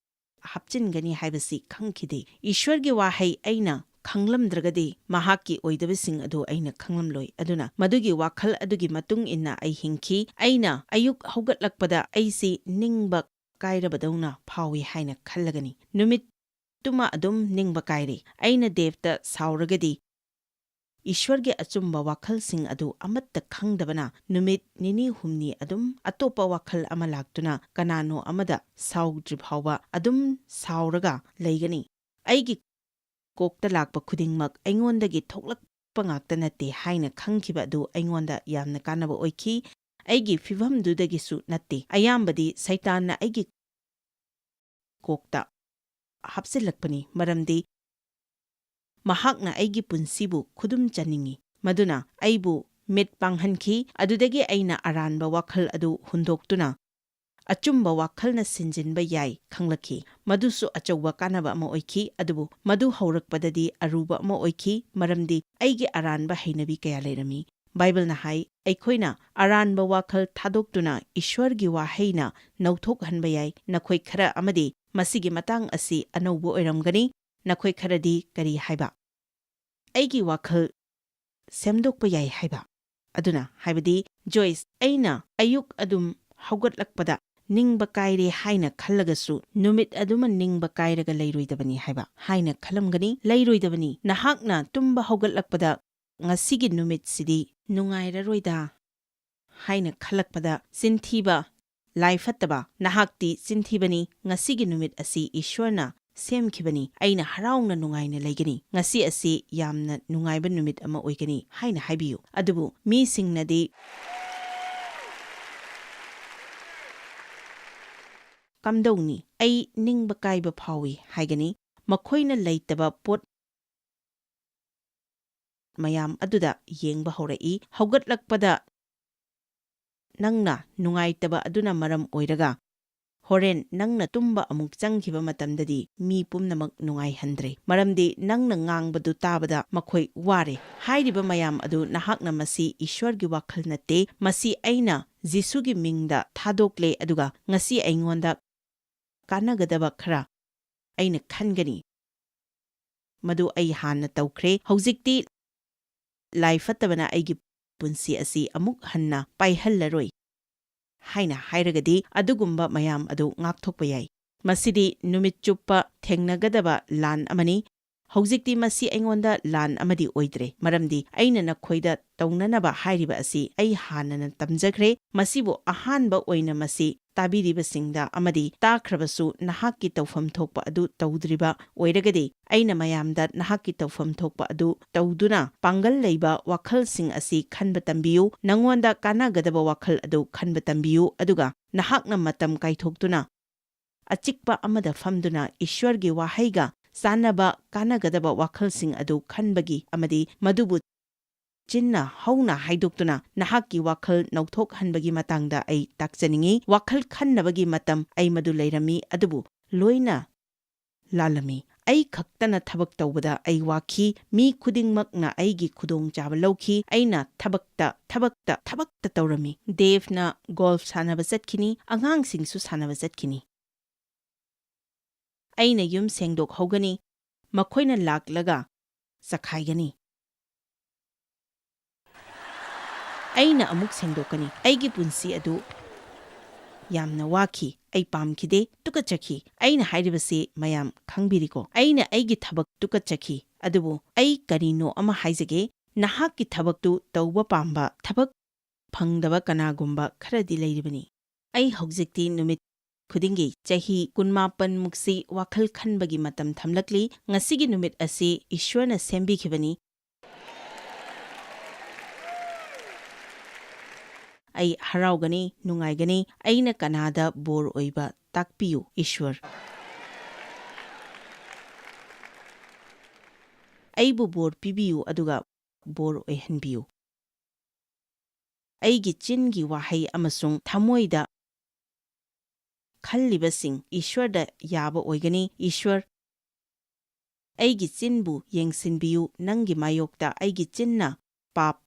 ꯍꯥꯞꯆꯤꯟꯒꯅꯤ ꯍꯥꯏꯕꯁꯤ ꯈꯪꯈꯤꯗꯦ꯫ ꯏꯁ꯭ꯋꯔꯒꯤ ꯋꯥꯍꯩ ꯑꯩꯅ ꯈꯪꯂꯝꯗ꯭ꯔꯒꯗꯤ ꯃꯍꯥꯛꯀꯤ ꯑꯣꯏꯗꯕꯁꯤꯡ ꯑꯗꯨ ꯑꯩꯅ ꯈꯪꯂꯝꯂꯣꯏ꯫ ꯑꯗꯨꯅ ꯃꯗꯨꯒꯤ ꯋꯥꯈꯜ ꯑꯗꯨꯒꯤ ꯃꯇꯨꯡ ꯏꯟꯅ ꯑꯩ ꯍꯤꯡꯈꯤ꯫ ꯑꯩꯅ ꯑꯌꯨꯛ ꯍꯧꯒꯠꯂꯛꯄꯗ ꯑꯩꯁꯤ ꯅꯤꯡꯕ ꯀꯥꯏꯔꯕꯗꯧꯅ ꯐꯥꯎꯏ ꯍꯥꯏꯅ ꯈꯜꯂꯒꯅꯤ꯫ ꯅꯨꯃꯤꯠꯇꯨꯃ ꯑꯗꯨꯝ ꯅꯤꯡꯕ ꯀꯥꯏꯔꯤ꯫ ꯑꯩꯅ ꯗꯦꯕꯇ ꯁꯥꯎꯔꯒꯗꯤ, ꯏꯁ꯭ꯋꯔꯒꯤ ꯑꯆꯨꯝꯕ ꯋꯥꯈꯜꯁꯤꯡ ꯑꯗꯨ ꯑꯃꯠꯇ ꯈꯪꯗꯕꯅ ꯅꯨꯃꯤꯠ ꯅꯤꯅꯤ ꯍꯨꯝꯅꯤ ꯑꯗꯨꯝ ꯑꯇꯣꯞꯄ ꯋꯥꯈꯜ ꯑꯃ ꯂꯥꯛꯇꯨꯅ ꯀꯅꯥꯅꯣ ꯑꯃꯗ ꯁꯥꯎꯗ꯭ꯔꯤ ꯐꯥꯎꯕ ꯑꯗꯨꯝ ꯁꯥꯎꯔꯒ ꯂꯩꯒꯅꯤ꯫ ꯑꯩꯒꯤ ꯀꯣꯛꯇ ꯂꯥꯛꯄ ꯈꯨꯗꯤꯡꯃꯛ ꯑꯩꯉꯣꯟꯗꯒꯤ ꯊꯣꯛꯂꯛꯄ ꯉꯥꯛꯇ ꯅꯠꯇꯦ ꯍꯥꯏꯅ ꯈꯪꯈꯤꯕ ꯑꯗꯨ ꯑꯩꯉꯣꯟꯗ ꯌꯥꯝꯅ ꯀꯥꯟꯅꯕ ꯑꯣꯏꯈꯤ꯫ ꯑꯩꯒꯤ ꯐꯤꯚꯝꯗꯨꯗꯒꯤꯁꯨ ꯅꯠꯇꯦ꯫ ꯑꯌꯥꯝꯕꯗꯤ ꯁꯩꯇꯥꯟꯅ ꯑꯩꯒꯤ ꯀꯣꯛꯇ ꯍꯥꯞꯆꯤꯜꯂꯛꯄꯅꯤ, ꯃꯔꯝꯗꯤ ꯃꯍꯥꯛꯅ ꯑꯩꯒꯤ ꯄꯨꯟꯁꯤꯕꯨ ꯈꯨꯗꯨꯝ ꯆꯟꯅꯤꯡꯏ꯫ ꯃꯗꯨꯅ ꯑꯩꯕꯨ ꯃꯤꯠ ꯄꯥꯡꯍꯟꯈꯤ꯫ ꯑꯗꯨꯗꯒꯤ ꯑꯩꯅ ꯑꯔꯥꯟꯕ ꯋꯥꯈꯜ ꯑꯗꯨ ꯍꯨꯟꯗꯣꯛꯇꯨꯅ ꯑꯆꯨꯝꯕ ꯋꯥꯈꯜꯅ ꯁꯤꯟꯖꯤꯟꯕ ꯌꯥꯏ ꯈꯪꯂꯛꯈꯤ꯫ ꯃꯗꯨꯁꯨ ꯑꯆꯧꯕ ꯀꯥꯟꯅꯕ ꯑꯃ ꯑꯣꯏꯈꯤ, ꯑꯗꯨꯕꯨ ꯃꯗꯨ ꯍꯧꯔꯛꯄꯗꯗꯤ ꯑꯔꯨꯕ ꯑꯃ ꯑꯣꯏꯈꯤ, ꯃꯔꯝꯗꯤ ꯑꯩꯒꯤ ꯑꯔꯥꯟꯕ ꯍꯩꯅꯕꯤ ꯀꯌꯥ ꯂꯩꯔꯝꯃꯤ꯫ ꯕꯥꯏꯕꯜꯅ ꯍꯥꯏ, ꯑꯩꯈꯣꯏꯅ ꯑꯔꯥꯟꯕ ꯋꯥꯈꯜ ꯊꯥꯗꯣꯛꯇꯨꯅ ꯏꯁ꯭ꯋꯔꯒꯤ ꯋꯥꯍꯩꯅ ꯅꯧꯊꯣꯛꯍꯟꯕ ꯌꯥꯏ꯫ ꯅꯈꯣꯏ ꯈꯔ ꯑꯃꯗꯤ ꯃꯁꯤꯒꯤ ꯃꯇꯥꯡ ꯑꯁꯤ ꯑꯅꯧꯕ ꯑꯣꯏꯔꯝꯒꯅꯤ꯫ ꯅꯈꯣꯏ ꯈꯔꯗꯤ ꯀꯔꯤ ꯍꯥꯏꯕ? ꯑꯩꯒꯤ ꯋꯥꯈꯜ ꯁꯦꯝꯗꯣꯛꯄ ꯌꯥꯏ ꯍꯥꯏꯕ꯫ ꯑꯗꯨꯅ ꯍꯥꯏꯕꯗꯤ, ꯖꯣꯏꯁ, ꯑꯩꯅ ꯑꯌꯨꯛ ꯑꯗꯨꯝ ꯍꯧꯒꯠꯂꯛꯄꯗ ꯅꯤꯡꯕ ꯀꯥꯏꯔꯦ ꯍꯥꯏꯅ ꯈꯜꯂꯒꯁꯨ, ꯅꯨꯃꯤꯠ ꯑꯗꯨꯃ ꯅꯤꯡꯕ ꯀꯥꯏꯔꯒ ꯂꯩꯔꯣꯏꯗꯕꯅꯤ ꯍꯥꯏꯕ ꯍꯥꯏꯅ ꯈꯜꯂꯝꯒꯅꯤ꯫ ꯂꯩꯔꯣꯏꯗꯕꯅꯤ꯫ ꯅꯍꯥꯛꯅ ꯇꯨꯝꯕ ꯍꯧꯒꯠꯂꯛꯄꯗ ꯉꯁꯤꯒꯤ ꯅꯨꯃꯤꯠꯁꯤꯗꯤ ꯅꯨꯡꯉꯥꯏꯔꯔꯣꯏꯗ ꯍꯥꯏꯅ ꯈꯜꯂꯛꯄꯗ ꯆꯤꯟꯊꯤꯕ, ꯂꯥꯏ ꯐꯠꯇꯕ, ꯅꯍꯥꯛꯇꯤ ꯆꯤꯟꯊꯤꯕꯅꯤ, ꯉꯁꯤꯒꯤ ꯅꯨꯃꯤꯠ ꯑꯁꯤ ꯏꯁ꯭ꯋꯔꯅ ꯁꯦꯝꯈꯤꯕꯅꯤ, ꯑꯩꯅ ꯍꯔꯥꯎꯅ ꯅꯨꯡꯉꯥꯏꯅ ꯂꯩꯒꯅꯤ, ꯉꯁꯤ ꯑꯁꯤ ꯌꯥꯝꯅ ꯅꯨꯡꯉꯥꯏꯕ ꯅꯨꯃꯤꯠ ꯑꯃ ꯑꯣꯏꯒꯅꯤ ꯍꯥꯏꯅ ꯍꯥꯏꯕꯤꯌꯨ꯫ ꯑꯗꯨꯕꯨ ꯃꯤꯁꯤꯡꯅꯗꯤ "ꯀꯝꯗꯧꯅꯤ? ꯑꯩ ꯅꯤꯡꯕ ꯀꯥꯏꯕ ꯐꯥꯎꯏ" ꯍꯥꯏꯒꯅꯤ꯫ ꯃꯈꯣꯏꯅ ꯂꯩꯇꯕ ꯄꯣꯠ ꯃꯌꯥꯝ ꯑꯗꯨꯗ ꯌꯦꯡꯕ ꯍꯧꯔꯛꯏ꯫ ꯍꯧꯒꯠꯂꯛꯄꯗ ꯅꯪꯅ ꯅꯨꯡꯉꯥꯏꯇꯕ ꯑꯗꯨꯅ ꯃꯔꯝ ꯑꯣꯏꯔꯒ, ꯍꯣꯔꯦꯟ ꯅꯪꯅ ꯇꯨꯝꯕ ꯑꯃꯨꯛ ꯆꯪꯈꯤꯕ ꯃꯇꯝꯗꯗꯤ ꯃꯤ ꯄꯨꯝꯅꯃꯛ ꯅꯨꯡꯉꯥꯏꯍꯟꯗ꯭ꯔꯦ, ꯃꯔꯝꯗꯤ ꯅꯪꯅ ꯉꯥꯡꯕꯗꯨ ꯇꯥꯕꯗ ꯃꯈꯣꯏ ꯋꯥꯔꯦ꯫ ꯍꯥꯏꯔꯤꯕ ꯃꯌꯥꯝ ꯑꯗꯨ ꯅꯍꯥꯛꯅ ꯃꯁꯤ ꯏꯁ꯭ꯋꯔꯒꯤ ꯋꯥꯈꯜ ꯅꯠꯇꯦ, ꯃꯁꯤ ꯑꯩꯅ ꯖꯤꯁꯨꯒꯤ ꯃꯤꯡꯗ ꯊꯥꯗꯣꯛꯂꯦ, ꯑꯗꯨꯒ ꯉꯁꯤ ꯑꯩꯉꯣꯟꯗ ꯀꯥꯟꯅꯒꯗꯕ ꯈꯔ ꯑꯩꯅ ꯈꯟꯒꯅꯤ꯫ ꯃꯗꯨ ꯑꯩ ꯍꯥꯟꯅ ꯇꯧꯈ꯭ꯔꯦ꯫ ꯍꯧꯖꯤꯛꯇꯤ ꯂꯥꯏ ꯐꯠꯇꯕꯅ ꯑꯩꯒꯤ ꯄꯨꯟꯁꯤ ꯑꯁꯤ ꯑꯃꯨꯛ ꯍꯟꯅ ꯄꯥꯏꯍꯜꯂꯔꯣꯏ ꯍꯥꯏꯅ ꯍꯥꯏꯔꯒꯗꯤ, ꯑꯗꯨꯒꯨꯝꯕ ꯃꯌꯥꯝ ꯑꯗꯨ ꯉꯥꯛꯊꯣꯛꯄ ꯌꯥꯏ꯫ ꯃꯁꯤꯗꯤ ꯅꯨꯃꯤꯠ ꯆꯨꯞꯄ ꯊꯦꯡꯅꯒꯗꯕ ꯂꯥꯟ ꯑꯃꯅꯤ꯫ ꯍꯧꯖꯤꯛꯇꯤ ꯃꯁꯤ ꯑꯩꯉꯣꯟꯗ ꯂꯥꯟ ꯑꯃꯗꯤ ꯑꯣꯏꯗ꯭ꯔꯦ, ꯃꯔꯝꯗꯤ ꯑꯩꯅ ꯅꯈꯣꯏꯗ ꯇꯧꯅꯅꯕ ꯍꯥꯏꯔꯤꯕ ꯑꯁꯤ ꯑꯩ ꯍꯥꯟꯅꯅ ꯇꯝꯖꯈ꯭ꯔꯦ꯫ ꯃꯁꯤꯕꯨ ꯑꯍꯥꯟꯕ ꯑꯣꯏꯅ ꯃꯁꯤ ꯇꯥꯕꯤꯔꯤꯕꯁꯤꯡꯗ ꯑꯃꯗꯤ ꯇꯥꯈ꯭ꯔꯕꯁꯨ ꯅꯍꯥꯛꯀꯤ ꯇꯧꯐꯝ ꯊꯣꯛꯄ ꯑꯗꯨ ꯇꯧꯗ꯭ꯔꯤꯕ ꯑꯣꯏꯔꯒꯗꯤ, ꯑꯩꯅ ꯃꯌꯥꯝꯗ ꯅꯍꯥꯛꯀꯤ ꯇꯧꯐꯝ ꯊꯣꯛꯄ ꯑꯗꯨ ꯇꯧꯗꯨꯅ ꯄꯥꯡꯒꯜ ꯂꯩꯕ ꯋꯥꯈꯜꯁꯤꯡ ꯑꯁꯤ ꯈꯟꯕ ꯇꯝꯕꯤꯌꯨ, ꯅꯉꯣꯟꯗ ꯀꯥꯟꯅꯒꯗꯕ ꯋꯥꯈꯜ ꯑꯗꯨ ꯈꯟꯕ ꯇꯝꯕꯤꯌꯨ, ꯑꯗꯨꯒ ꯅꯍꯥꯛꯅ ꯃꯇꯝ ꯀꯥꯏꯊꯣꯛꯇꯨꯅ ꯑꯆꯤꯛꯄ ꯑꯃꯗ ꯐꯝꯗꯨꯅ ꯏꯁ꯭ꯋꯔꯒꯤ ꯋꯥꯍꯩꯒ ꯆꯥꯟꯅꯕ ꯀꯥꯟꯅꯒꯗꯕ ꯋꯥꯈꯜꯁꯤꯡ ꯑꯗꯨ ꯈꯟꯕꯒꯤ ꯑꯃꯗꯤ ꯃꯗꯨꯕꯨ ꯆꯤꯟꯅ ꯍꯧꯅ ꯍꯥꯏꯗꯣꯛꯇꯨꯅ ꯅꯍꯥꯛꯀꯤ ꯋꯥꯈꯜ ꯅꯧꯊꯣꯛꯍꯟꯕꯒꯤ ꯃꯇꯥꯡꯗ ꯑꯩ ꯇꯥꯛꯆꯅꯤꯡꯏ꯫ ꯋꯥꯈꯜ ꯈꯟꯅꯕꯒꯤ ꯃꯇꯝ ꯑꯩ ꯃꯗꯨ ꯂꯩꯔꯝꯃꯤ, ꯑꯗꯨꯕꯨ ꯂꯣꯏꯅ ꯂꯥꯜꯂꯝꯃꯤ꯫ ꯑꯩ ꯈꯛꯇꯅ ꯊꯕꯛ ꯇꯧꯕꯗ ꯑꯩ ꯋꯥꯈꯤ꯫ ꯃꯤ ꯈꯨꯗꯤꯡꯃꯛꯅ ꯑꯩꯒꯤ ꯈꯨꯗꯣꯡꯆꯥꯕ ꯂꯧꯈꯤ꯫ ꯑꯩꯅ ꯊꯕꯛꯇ, ꯊꯕꯛꯇ, ꯊꯕꯛꯇ ꯇꯧꯔꯝꯃꯤ꯫ ꯗꯦꯚꯅ ꯒꯣꯜꯐ ꯁꯥꯟꯅꯕ ꯆꯠꯈꯤꯅꯤ, ꯑꯉꯥꯡꯁꯤꯡꯁꯨ ꯁꯥꯟꯅꯕ ꯆꯠꯈꯤꯅꯤ꯫ ꯑꯩꯅ ꯌꯨꯝ ꯁꯦꯡꯗꯣꯛꯍꯧꯒꯅꯤ, ꯃꯈꯣꯏꯅ ꯂꯥꯛꯂꯒ ꯆꯈꯥꯏꯒꯅꯤ꯫ ꯑꯩꯅ ꯑꯃꯨꯛ ꯁꯦꯡꯗꯣꯛꯀꯅꯤ꯫ ꯑꯩꯒꯤ ꯄꯨꯟꯁꯤ ꯑꯗꯨ ꯌꯥꯝꯅ ꯋꯥꯈꯤ꯫ ꯑꯩ ꯄꯥꯝꯈꯤꯗꯦ, ꯇꯨꯀꯠꯆꯈꯤ꯫ ꯑꯩꯅ ꯍꯥꯏꯔꯤꯕꯁꯤ ꯃꯌꯥꯝ ꯈꯪꯕꯤꯔꯤꯀꯣ? ꯑꯩꯅ ꯑꯩꯒꯤ ꯊꯕꯛ ꯇꯨꯀꯠꯆꯈꯤ꯫ ꯑꯗꯨꯕꯨ ꯑꯩ ꯀꯔꯤꯅꯣ ꯑꯃ ꯍꯥꯏꯖꯒꯦ, ꯅꯍꯥꯛꯀꯤ ꯊꯕꯛꯇꯨ ꯇꯧꯕ ꯄꯥꯝꯕ, ꯊꯕꯛ ꯐꯪꯗꯕ ꯀꯅꯥꯒꯨꯝꯕ ꯈꯔꯗꯤ ꯂꯩꯔꯤꯕꯅꯤ꯫ ꯑꯩ ꯍꯧꯖꯤꯛꯇꯤ ꯅꯨꯃꯤꯠ ꯈꯨꯗꯤꯡꯒꯤ ꯆꯍꯤ ꯀꯨꯟꯃꯥꯄꯟ ꯃꯨꯛꯁꯤ ꯋꯥꯈꯜ ꯈꯟꯕꯒꯤ ꯃꯇꯝ ꯊꯝꯂꯛꯂꯤ꯫ ꯉꯁꯤꯒꯤ ꯅꯨꯃꯤꯠ ꯑꯁꯤ ꯏꯁ꯭ꯋꯔꯅ ꯁꯦꯝꯕꯤꯈꯤꯕꯅꯤ꯫ ꯑꯩ ꯍꯔꯥꯎꯒꯅꯤ, ꯅꯨꯡꯉꯥꯏꯒꯅꯤ꯫ ꯑꯩꯅ ꯀꯅꯥꯗ ꯕꯣꯔ ꯑꯣꯏꯕ ꯇꯥꯛꯄꯤꯌꯨ, ꯏꯁ꯭ꯋꯔ꯫ ꯑꯩꯕꯨ ꯕꯣꯔ ꯄꯤꯕꯤꯌꯨ, ꯑꯗꯨꯒ ꯕꯣꯔ ꯑꯣꯏꯍꯟꯕꯤꯌꯨ꯫ ꯑꯩꯒꯤ ꯆꯤꯟꯒꯤ ꯋꯥꯍꯩ ꯑꯃꯁꯨꯡ ꯊꯃꯣꯏꯗ ꯈꯜꯂꯤꯕꯁꯤꯡ ꯏꯁ꯭ꯋꯔꯗ ꯌꯥꯕ ꯑꯣꯏꯒꯅꯤ꯫ ꯏꯁ꯭ꯋꯔ, ꯑꯩꯒꯤ ꯆꯤꯟꯕꯨ ꯌꯦꯡꯁꯤꯟꯕꯤꯌꯨ, ꯅꯪꯒꯤ ꯃꯥꯌꯣꯛꯇ ꯑꯩꯒꯤ ꯆꯤꯟꯅ ꯄꯥꯞ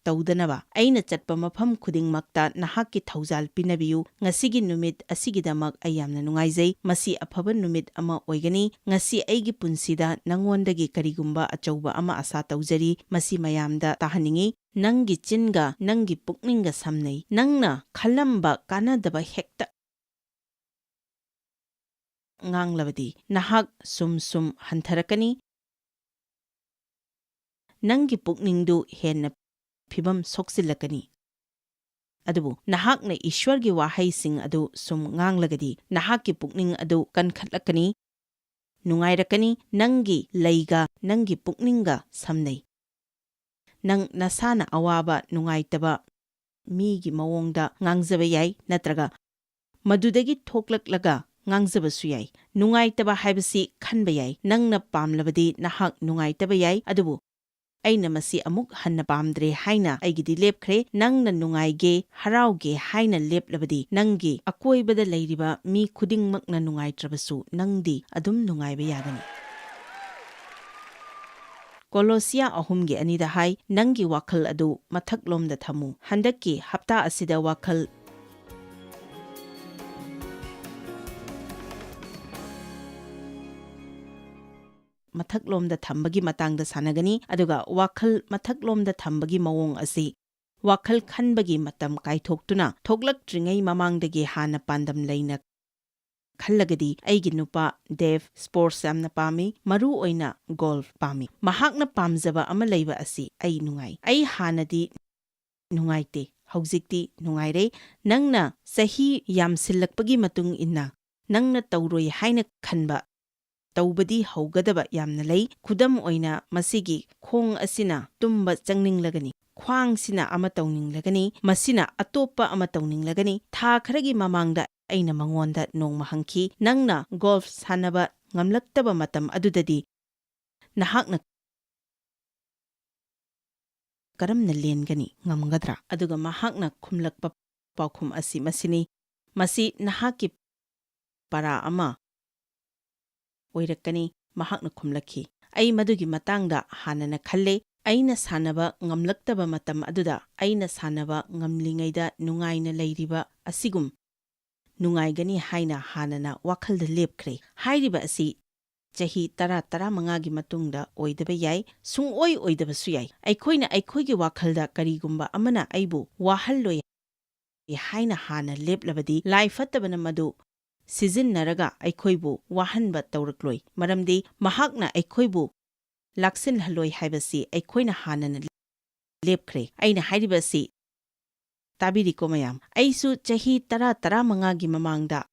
ꯇꯧꯗꯅꯕ꯫ ꯑꯩꯅ ꯆꯠꯄ ꯃꯐꯝ ꯈꯨꯗꯤꯡꯃꯛꯇ ꯅꯍꯥꯛꯀꯤ ꯊꯧꯖꯥꯜ ꯄꯤꯅꯕꯤꯌꯨ꯫ ꯉꯁꯤꯒꯤ ꯅꯨꯃꯤꯠ ꯑꯁꯤꯒꯤꯗꯃꯛ ꯑꯩ ꯌꯥꯝꯅ ꯅꯨꯡꯉꯥꯏꯖꯩ꯫ ꯃꯁꯤ ꯑꯐꯕ ꯅꯨꯃꯤꯠ ꯑꯃ ꯑꯣꯏꯒꯅꯤ꯫ ꯉꯁꯤ ꯑꯩꯒꯤ ꯄꯨꯟꯁꯤꯗ ꯅꯉꯣꯟꯗꯒꯤ ꯀꯔꯤꯒꯨꯝꯕ ꯑꯆꯧꯕ ꯑꯃ ꯑꯁꯥ ꯇꯧꯖꯔꯤ꯫ ꯃꯁꯤ ꯃꯌꯥꯝꯗ ꯇꯥꯍꯟꯅꯤꯡꯏ꯫ ꯅꯪꯒꯤ ꯆꯤꯟꯒ ꯅꯪꯒꯤ ꯄꯨꯛꯅꯤꯡꯒ ꯁꯝꯅꯩ꯫ ꯅꯪꯅ ꯈꯜꯂꯝꯕ ꯀꯥꯟꯅꯗꯕ ꯍꯦꯛꯇ ꯉꯥꯡꯂꯕꯗꯤ ꯅꯍꯥꯛ ꯁꯨꯝ ꯁꯨꯝ ꯍꯟꯊꯔꯛꯀꯅꯤ꯫ ꯅꯪꯒꯤ ꯄꯨꯛꯅꯤꯡꯗꯨ ꯍꯦꯟꯅ ꯐꯤꯕꯝ ꯁꯣꯛꯆꯤꯜꯂꯛꯀꯅꯤ꯫ ꯑꯗꯨꯕꯨ ꯅꯍꯥꯛꯅ ꯏꯁ꯭ꯋꯔꯒꯤ ꯋꯥꯍꯩꯁꯤꯡ ꯑꯗꯨ ꯁꯨꯝ ꯉꯥꯡꯂꯒꯗꯤ ꯅꯍꯥꯛꯀꯤ ꯄꯨꯛꯅꯤꯡ ꯑꯗꯨ ꯀꯟꯈꯠꯂꯛꯀꯅꯤ, ꯅꯨꯡꯉꯥꯏꯔꯛꯀꯅꯤ꯫ ꯅꯪꯒꯤ ꯂꯩꯒ ꯅꯪꯒꯤ ꯄꯨꯛꯅꯤꯡꯒ ꯁꯝꯅꯩ꯫ ꯅꯪ ꯅꯁꯥꯅ ꯑꯋꯥꯕ, ꯅꯨꯡꯉꯥꯏꯇꯕ ꯃꯤꯒꯤ ꯃꯑꯣꯡꯗ ꯉꯥꯡꯖꯕ ꯌꯥꯏ, ꯅꯠꯇ꯭ꯔꯒ ꯃꯗꯨꯗꯒꯤ ꯊꯣꯛꯂꯛꯂꯒ ꯉꯥꯡꯖꯕꯁꯨ ꯌꯥꯏ꯫ ꯅꯨꯡꯉꯥꯏꯇꯕ ꯍꯥꯏꯕꯁꯤ ꯈꯟꯕ ꯌꯥꯏ꯫ ꯅꯪꯅ ꯄꯥꯝꯂꯕꯗꯤ ꯅꯍꯥꯛ ꯅꯨꯡꯉꯥꯏꯇꯕ ꯌꯥꯏ, ꯑꯗꯨꯕꯨ ꯑꯩꯅ ꯃꯁꯤ ꯑꯃꯨꯛ ꯍꯟꯅ ꯄꯥꯝꯗ꯭ꯔꯦ ꯍꯥꯏꯅ ꯑꯩꯒꯤꯗꯤ ꯂꯦꯞꯈ꯭ꯔꯦ꯫ ꯅꯪꯅ ꯅꯨꯡꯉꯥꯏꯒꯦ, ꯍꯔꯥꯎꯒꯦ ꯍꯥꯏꯅ ꯂꯦꯞꯂꯕꯗꯤ, ꯅꯪꯒꯤ ꯑꯀꯣꯏꯕꯗ ꯂꯩꯔꯤꯕ ꯃꯤ ꯈꯨꯗꯤꯡꯃꯛꯅ ꯅꯨꯡꯉꯥꯏꯇ꯭ꯔꯕꯁꯨ, ꯅꯪꯗꯤ ꯑꯗꯨꯝ ꯅꯨꯡꯉꯥꯏꯕ ꯌꯥꯒꯅꯤ꯫ ꯀꯣꯂꯣꯁꯤꯌꯥ ꯑꯍꯨꯝꯒꯤ ꯑꯅꯤꯗ ꯍꯥꯏ, "ꯅꯪꯒꯤ ꯋꯥꯈꯜ ꯑꯗꯨ ꯃꯊꯛꯂꯣꯝꯗ ꯊꯝꯃꯨ꯫" ꯍꯟꯗꯛꯀꯤ ꯍꯞꯇꯥ ꯑꯁꯤꯗ ꯋꯥꯈꯜ ꯃꯊꯛꯂꯣꯝꯗ ꯊꯝꯕꯒꯤ ꯃꯇꯥꯡꯗ ꯁꯥꯟꯅꯒꯅꯤ, ꯑꯗꯨꯒ ꯋꯥꯈꯜ ꯃꯊꯛꯂꯣꯝꯗ ꯊꯝꯕꯒꯤ ꯃꯑꯣꯡ ꯑꯁꯤ ꯋꯥꯈꯜ ꯈꯟꯕꯒꯤ ꯃꯇꯝ ꯀꯥꯏꯊꯣꯛꯇꯨꯅ ꯊꯣꯛꯂꯛꯇ꯭ꯔꯤꯉꯩ ꯃꯃꯥꯡꯗꯒꯤ ꯍꯥꯟꯅ ꯄꯥꯟꯗꯝ ꯂꯩꯅ ꯈꯜꯂꯒꯗꯤ, "ꯑꯩꯒꯤ ꯅꯨꯄꯥ ꯗꯦꯕ ꯁ꯭ꯄꯣꯔꯠꯁ ꯌꯥꯝꯅ ꯄꯥꯝꯃꯤ, ꯃꯔꯨ ꯑꯣꯏꯅ ꯒꯣꯜꯐ ꯄꯥꯝꯃꯤ꯫ ꯃꯍꯥꯛꯅ ꯄꯥꯝꯖꯕ ꯑꯃ ꯂꯩꯕ ꯑꯁꯤ ꯑꯩ ꯅꯨꯡꯉꯥꯏ꯫ ꯑꯩ ꯍꯥꯟꯅꯗꯤ ꯅꯨꯡꯉꯥꯏꯇꯦ, ꯍꯧꯖꯤꯛꯇꯤ ꯅꯨꯡꯉꯥꯏꯔꯦ꯫" ꯅꯪꯅ ꯆꯍꯤ ꯌꯥꯝꯁꯤꯜꯂꯛꯄꯒꯤ ꯃꯇꯨꯡ ꯏꯟꯅ ꯅꯪꯅ ꯇꯧꯔꯣꯏ ꯍꯥꯏꯅ ꯈꯟꯕ, ꯇꯧꯕꯗꯤ ꯍꯧꯒꯗꯕ ꯌꯥꯝꯅ ꯂꯩ꯫ ꯈꯨꯗꯝ ꯑꯣꯏꯅ, ꯃꯁꯤꯒꯤ ꯈꯣꯡ ꯑꯁꯤꯅ ꯇꯨꯝꯕ ꯆꯪꯅꯤꯡꯂꯒꯅꯤ, ꯈ꯭ꯋꯥꯡꯁꯤꯅ ꯑꯃ ꯇꯧꯅꯤꯡꯂꯒꯅꯤ, ꯃꯁꯤꯅ ꯑꯇꯣꯞꯄ ꯑꯃ ꯇꯧꯅꯤꯡꯂꯒꯅꯤ꯫ ꯊꯥ ꯈꯔꯒꯤ ꯃꯃꯥꯡꯗ ꯑꯩꯅ ꯃꯉꯣꯟꯗ ꯅꯣꯡꯃ ꯍꯪꯈꯤ, "ꯅꯪꯅ ꯒꯣꯜꯐ ꯁꯥꯟꯅꯕ ꯉꯝꯂꯛꯇꯕ ꯃꯇꯝ ꯑꯗꯨꯗꯗꯤ ꯅꯍꯥꯛꯅ ꯀꯔꯝꯅ ꯂꯦꯟꯒꯅꯤ, ꯉꯝꯒꯗ꯭ꯔꯥ?" ꯑꯗꯨꯒ ꯃꯍꯥꯛꯅ ꯈꯨꯝꯂꯛꯄ ꯄꯥꯎꯈꯨꯝ ꯑꯁꯤ ꯃꯁꯤꯅꯤ, "ꯃꯁꯤ ꯅꯍꯥꯛꯀꯤ ꯄꯥꯔꯥ ꯑꯃ ꯑꯣꯏꯔꯛꯀꯅꯤ", ꯃꯍꯥꯛꯅ ꯈꯨꯝꯂꯛꯈꯤ꯫ ꯑꯩ ꯃꯗꯨꯒꯤ ꯃꯇꯥꯡꯗ ꯍꯥꯟꯅꯅ ꯈꯜꯂꯦ꯫ ꯑꯩꯅ ꯁꯥꯟꯅꯕ ꯉꯝꯂꯛꯇꯕ ꯃꯇꯝ ꯑꯗꯨꯗ ꯑꯩꯅ ꯁꯥꯟꯅꯕ ꯉꯝꯂꯤꯉꯩꯗ ꯅꯨꯡꯉꯥꯏꯅ ꯂꯩꯔꯤꯕ ꯑꯁꯤꯒꯨꯝ ꯅꯨꯡꯉꯥꯏꯒꯅꯤ ꯍꯥꯏꯅ ꯍꯥꯟꯅꯅ ꯋꯥꯈꯜꯗ ꯂꯦꯞꯈ꯭ꯔꯦ꯫ ꯍꯥꯏꯔꯤꯕ ꯑꯁꯤ ꯆꯍꯤ ꯇꯔꯥ, ꯇꯔꯥꯃꯉꯥꯒꯤ ꯃꯇꯨꯡꯗ ꯑꯣꯏꯗꯕ ꯌꯥꯏ, ꯁꯨꯡꯑꯣꯏ ꯑꯣꯏꯗꯕꯁꯨ ꯌꯥꯏ꯫ ꯑꯩꯈꯣꯏꯅ ꯑꯩꯈꯣꯏꯒꯤ ꯋꯥꯈꯜꯗ ꯀꯔꯤꯒꯨꯝꯕ ꯑꯃꯅ ꯑꯩꯕꯨ ꯋꯥꯍꯜꯂꯣꯏ ꯍꯥꯏꯅ ꯍꯥꯟꯅ ꯂꯦꯞꯂꯕꯗꯤ, ꯂꯥꯏ ꯐꯠꯇꯕꯅ ꯃꯗꯨ ꯁꯤꯖꯤꯟꯅꯔꯒ ꯑꯩꯈꯣꯏꯕꯨ ꯋꯥꯍꯟꯕ ꯇꯧꯔꯛꯂꯣꯏ, ꯃꯔꯝꯗꯤ ꯃꯍꯥꯛꯅ ꯑꯩꯈꯣꯏꯕꯨ ꯂꯥꯛꯁꯤꯟꯍꯜꯂꯣꯏ ꯍꯥꯏꯕꯁꯤ ꯑꯩꯈꯣꯏꯅ ꯍꯥꯟꯅꯅ ꯂꯦꯞꯈ꯭ꯔꯦ꯫ ꯑꯩꯅ ꯍꯥꯏꯔꯤꯕ ꯑꯁꯤ ꯇꯥꯕꯤꯔꯤꯀꯣ ꯃꯌꯥꯝ? ꯑꯩꯁꯨ ꯆꯍꯤ ꯇꯔꯥ, ꯇꯔꯥꯃꯉꯥꯒꯤ ꯃꯃꯥꯡꯗ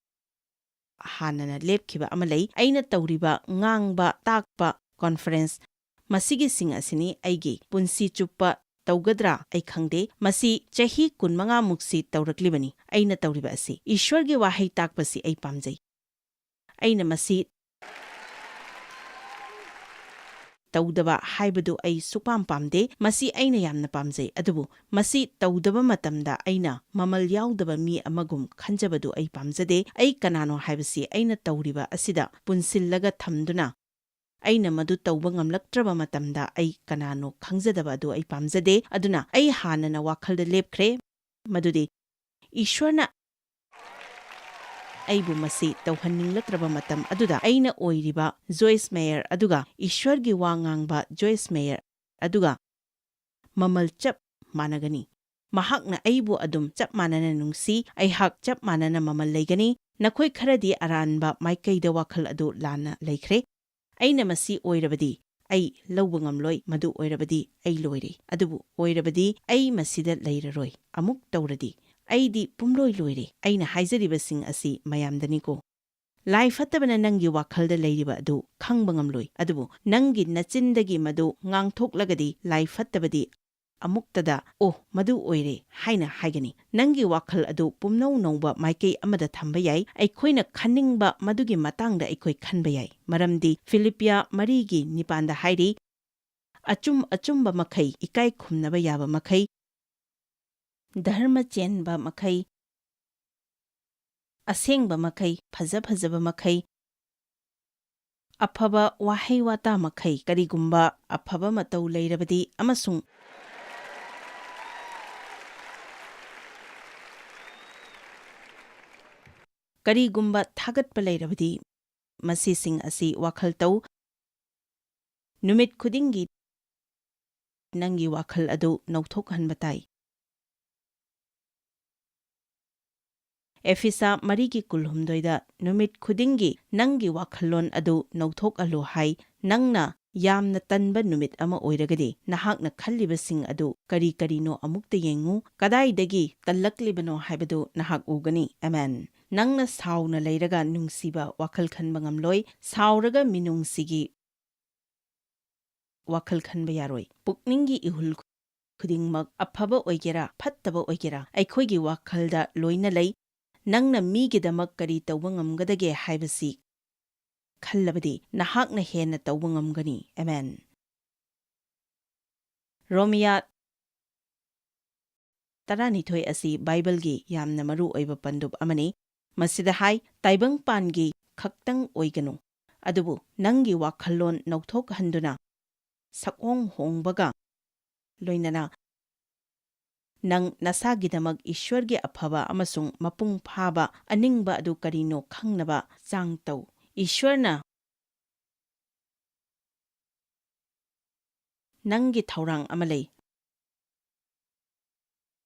ꯍꯥꯟꯅꯅ ꯂꯦꯞꯈꯤꯕ ꯑꯃ ꯂꯩ꯫ ꯑꯩꯅ ꯇꯧꯔꯤꯕ ꯉꯥꯡꯕ, ꯇꯥꯛꯄ, ꯀꯣꯟꯐꯔꯦꯟꯁ, ꯃꯁꯤꯒꯤꯁꯤꯡ ꯑꯁꯤꯅꯤ ꯑꯩꯒꯤ ꯄꯨꯟꯁꯤ ꯆꯨꯞꯄ ꯇꯧꯒꯗ꯭ꯔꯥ ꯑꯩ ꯈꯪꯗꯦ꯫ ꯃꯁꯤ ꯆꯍꯤ ꯀꯨꯟꯃꯉꯥ ꯃꯨꯛꯁꯤ ꯇꯧꯔꯛꯂꯤꯕꯅꯤ꯫ ꯑꯩꯅ ꯇꯧꯔꯤꯕ ꯑꯁꯤ ꯏꯁ꯭ꯋꯔꯒꯤ ꯋꯥꯍꯩ ꯇꯥꯛꯄꯁꯤ ꯑꯩ ꯄꯥꯝꯖꯩ꯫ ꯑꯩꯅ ꯃꯁꯤ ꯇꯧꯗꯕ ꯍꯥꯏꯕꯗꯨ ꯑꯩ ꯁꯨꯛꯄꯥꯝ ꯄꯥꯝꯗꯦ꯫ ꯃꯁꯤ ꯑꯩꯅ ꯌꯥꯝꯅ ꯄꯥꯝꯖꯩ꯫ ꯑꯗꯨꯕꯨ ꯃꯁꯤ ꯇꯧꯗꯕ ꯃꯇꯝꯗ ꯑꯩꯅ ꯃꯃꯜ ꯌꯥꯎꯗꯕ ꯃꯤ ꯑꯃꯒꯨꯝ ꯈꯟꯖꯕꯗꯨ ꯑꯩ ꯄꯥꯝꯖꯗꯦ꯫ ꯑꯩ ꯀꯅꯥꯅꯣ ꯍꯥꯏꯕꯁꯤ ꯑꯩꯅ ꯇꯧꯔꯤꯕ ꯑꯁꯤꯗ ꯄꯨꯟꯁꯤꯜꯂꯒ ꯊꯝꯗꯨꯅ ꯑꯩꯅ ꯃꯗꯨ ꯇꯧꯕ ꯉꯝꯂꯛꯇ꯭ꯔꯕ ꯃꯇꯝꯗ ꯑꯩ ꯀꯅꯥꯅꯣ ꯈꯪꯖꯗꯕ ꯑꯗꯨ ꯑꯩ ꯄꯥꯝꯖꯗꯦ꯫ ꯑꯗꯨꯅ ꯑꯩ ꯍꯥꯟꯅꯅ ꯋꯥꯈꯜꯗ ꯂꯦꯞꯈ꯭ꯔꯦ ꯃꯗꯨꯗꯤ ꯏꯁ꯭ꯋꯔꯅ ꯑꯩꯕꯨ ꯃꯁꯤ ꯇꯧꯍꯟꯅꯤꯡꯂꯛꯇ꯭ꯔꯕ ꯃꯇꯝ ꯑꯗꯨꯗ ꯑꯩꯅ ꯑꯣꯏꯔꯤꯕ ꯖꯣꯏꯁ ꯃꯦꯌꯔ ꯑꯗꯨꯒ ꯏꯁ꯭ꯋꯔꯒꯤ ꯋꯥ ꯉꯥꯡꯕ ꯖꯣꯏꯁ ꯃꯦꯌꯔ ꯑꯗꯨꯒ ꯃꯃꯜ ꯆꯞ ꯃꯥꯟꯅꯒꯅꯤ꯫ ꯃꯍꯥꯛꯅ ꯑꯩꯕꯨ ꯑꯗꯨꯝ ꯆꯞ ꯃꯥꯟꯅꯅ ꯅꯨꯡꯁꯤ, ꯑꯩꯍꯥꯛ ꯆꯞ ꯃꯥꯟꯅꯅ ꯃꯃꯜ ꯂꯩꯒꯅꯤ꯫ ꯅꯈꯣꯏ ꯈꯔꯗꯤ ꯑꯔꯥꯟꯕ ꯃꯥꯏꯀꯩꯗ ꯋꯥꯈꯜ ꯑꯗꯨ ꯂꯥꯟꯅ ꯂꯩꯈ꯭ꯔꯦ꯫ ꯑꯩꯅ ꯃꯁꯤ ꯑꯣꯏꯔꯕꯗꯤ ꯑꯩ ꯂꯧꯕ ꯉꯝꯂꯣꯏ, ꯃꯗꯨ ꯑꯣꯏꯔꯕꯗꯤ ꯑꯩ ꯂꯣꯏꯔꯦ꯫ ꯑꯗꯨꯕꯨ ꯑꯣꯏꯔꯕꯗꯤ ꯑꯩ ꯃꯁꯤꯗ ꯂꯩꯔꯔꯣꯏ꯫ ꯑꯃꯨꯛ ꯇꯧꯔꯗꯤ ꯑꯩꯗꯤ ꯄꯨꯝꯂꯣꯏ ꯂꯣꯏꯔꯦ꯫ ꯑꯩꯅ ꯍꯥꯏꯖꯔꯤꯕꯁꯤꯡ ꯑꯁꯤ ꯃꯌꯥꯝꯗꯅꯤꯀꯣ꯫ ꯂꯥꯏ ꯐꯠꯇꯕꯅ ꯅꯪꯒꯤ ꯋꯥꯈꯜꯗ ꯂꯩꯔꯤꯕ ꯑꯗꯨ ꯈꯪꯕ ꯉꯝꯂꯣꯏ, ꯑꯗꯨꯕꯨ ꯅꯪꯒꯤ ꯅꯆꯤꯟꯗꯒꯤ ꯃꯗꯨ ꯉꯥꯡꯊꯣꯛꯂꯒꯗꯤ ꯂꯥꯏ ꯐꯠꯇꯕꯗꯤ ꯑꯃꯨꯛꯇꯗ, "ꯑꯣ, ꯃꯗꯨ ꯑꯣꯏꯔꯦ" ꯍꯥꯏꯅ ꯍꯥꯏꯒꯅꯤ꯫ ꯅꯪꯒꯤ ꯋꯥꯈꯜ ꯑꯗꯨ ꯄꯨꯝꯅꯧ ꯅꯧꯕ ꯃꯥꯏꯀꯩ ꯑꯃꯗ ꯊꯝꯕ ꯌꯥꯏ꯫ ꯑꯩꯈꯣꯏꯅ ꯈꯟꯅꯤꯡꯕ ꯃꯗꯨꯒꯤ ꯃꯇꯥꯡꯗ ꯑꯩꯈꯣꯏ ꯈꯟꯕ ꯌꯥꯏ, ꯃꯔꯝꯗꯤ ꯐꯤꯂꯤꯞꯄꯤꯌꯥ ꯃꯔꯤꯒꯤ ꯅꯤꯄꯥꯟꯗ ꯍꯥꯏꯔꯤ, "ꯑꯆꯨꯝ ꯑꯆꯨꯝꯕ ꯃꯈꯩ, ꯏꯀꯥꯏ ꯈꯨꯝꯅꯕ ꯌꯥꯕ ꯃꯈꯩ, ꯙꯔꯃ ꯆꯦꯟꯕ ꯃꯈꯩ, ꯑꯁꯦꯡꯕ ꯃꯈꯩ, ꯐꯖ ꯐꯖꯕ ꯃꯈꯩ, ꯑꯐꯕ ꯋꯥꯍꯩ ꯋꯥꯇꯥ ꯃꯈꯩ, ꯀꯔꯤꯒꯨꯝꯕ ꯑꯐꯕ ꯃꯇꯧ ꯂꯩꯔꯕꯗꯤ ꯑꯃꯁꯨꯡ ꯀꯔꯤꯒꯨꯝꯕ ꯊꯥꯒꯠꯄ ꯂꯩꯔꯕꯗꯤ, ꯃꯁꯤꯁꯤꯡ ꯑꯁꯤ ꯋꯥꯈꯜ ꯇꯧ꯫ ꯅꯨꯃꯤꯠ ꯈꯨꯗꯤꯡꯒꯤ ꯅꯪꯒꯤ ꯋꯥꯈꯜ ꯑꯗꯨ ꯅꯧꯊꯣꯛꯍꯟꯕ ꯇꯥꯏ"꯫ ꯑꯦꯐꯤꯁꯥ ꯃꯔꯤꯒꯤ ꯀꯨꯟꯍꯨꯝꯗꯣꯏꯗ, "ꯅꯨꯃꯤꯠ ꯈꯨꯗꯤꯡꯒꯤ ꯅꯪꯒꯤ ꯋꯥꯈꯜꯂꯣꯟ ꯑꯗꯨ ꯅꯧꯊꯣꯛꯍꯜꯂꯨ" ꯍꯥꯏ꯫ ꯅꯪꯅ ꯌꯥꯝꯅ ꯇꯟꯕ ꯅꯨꯃꯤꯠ ꯑꯃ ꯑꯣꯏꯔꯒꯗꯤ, ꯅꯍꯥꯛꯅ ꯈꯜꯂꯤꯕꯁꯤꯡ ꯑꯗꯨ ꯀꯔꯤ ꯀꯔꯤꯅꯣ ꯑꯃꯨꯛꯇ ꯌꯦꯡꯉꯨ꯫ ꯀꯗꯥꯏꯗꯒꯤ ꯇꯜꯂꯛꯂꯤꯕꯅꯣ ꯍꯥꯏꯕꯗꯨ ꯅꯍꯥꯛ ꯎꯒꯅꯤ꯫ ꯑꯃꯦꯟ꯫ ꯅꯪꯅ ꯁꯥꯎꯅ ꯂꯩꯔꯒ ꯅꯨꯡꯁꯤꯕ ꯋꯥꯈꯜ ꯈꯟꯕ ꯉꯝꯂꯣꯏ꯫ ꯁꯥꯎꯔꯒ ꯃꯤꯅꯨꯡꯁꯤꯒꯤ ꯋꯥꯈꯜ ꯈꯟꯕ ꯌꯥꯔꯣꯏ꯫ ꯄꯨꯛꯅꯤꯡꯒꯤ ꯏꯍꯨꯜ ꯈꯨꯗꯤꯡꯃꯛ, ꯑꯐꯕ ꯑꯣꯏꯒꯦꯔꯥ, ꯐꯠꯇꯕ ꯑꯣꯏꯒꯦꯔꯥ, ꯑꯩꯈꯣꯏꯒꯤ ꯋꯥꯈꯜꯗ ꯂꯣꯏꯅ ꯂꯩ꯫ ꯅꯪꯅ ꯃꯤꯒꯤꯗꯃꯛ ꯀꯔꯤ ꯇꯧꯕ ꯉꯝꯒꯗꯒꯦ ꯍꯥꯏꯕꯁꯤ ꯈꯜꯂꯕꯗꯤ ꯅꯍꯥꯛꯅ ꯍꯦꯟꯅ ꯇꯧꯕ ꯉꯝꯒꯅꯤ꯫ ꯑꯃꯦꯟ꯫ ꯔꯣꯃꯤꯌꯥ ꯇꯔꯥꯅꯤꯊꯣꯏ ꯑꯁꯤ ꯕꯥꯏꯕꯜꯒꯤ ꯌꯥꯝꯅ ꯃꯔꯨ ꯑꯣꯏꯕ ꯄꯟꯗꯨꯞ ꯑꯃꯅꯤ꯫ ꯃꯁꯤꯗ ꯍꯥꯏ, "ꯇꯥꯏꯕꯪꯄꯥꯟꯒꯤ ꯈꯛꯇꯪ ꯑꯣꯏꯒꯅꯨ, ꯑꯗꯨꯕꯨ ꯅꯪꯒꯤ ꯋꯥꯈꯜꯂꯣꯟ ꯅꯧꯊꯣꯛꯍꯟꯗꯨꯅ, ꯁꯛꯑꯣꯡ ꯍꯣꯡꯕꯒ ꯂꯣꯏꯅꯅ ꯅꯪ ꯅꯁꯥꯒꯤꯗꯃꯛ ꯏꯁ꯭ꯋꯔꯒꯤ ꯑꯐꯕ ꯑꯃꯁꯨꯡ ꯃꯄꯨꯡ ꯐꯥꯕ ꯑꯅꯤꯡꯕ ꯑꯗꯨ ꯀꯔꯤꯅꯣ ꯈꯪꯅꯕ ꯆꯥꯡ ꯇꯧ꯫" ꯏꯁ꯭ꯋꯔꯅ ꯅꯪꯒꯤ ꯊꯧꯔꯥꯡ ꯑꯃ ꯂꯩ꯫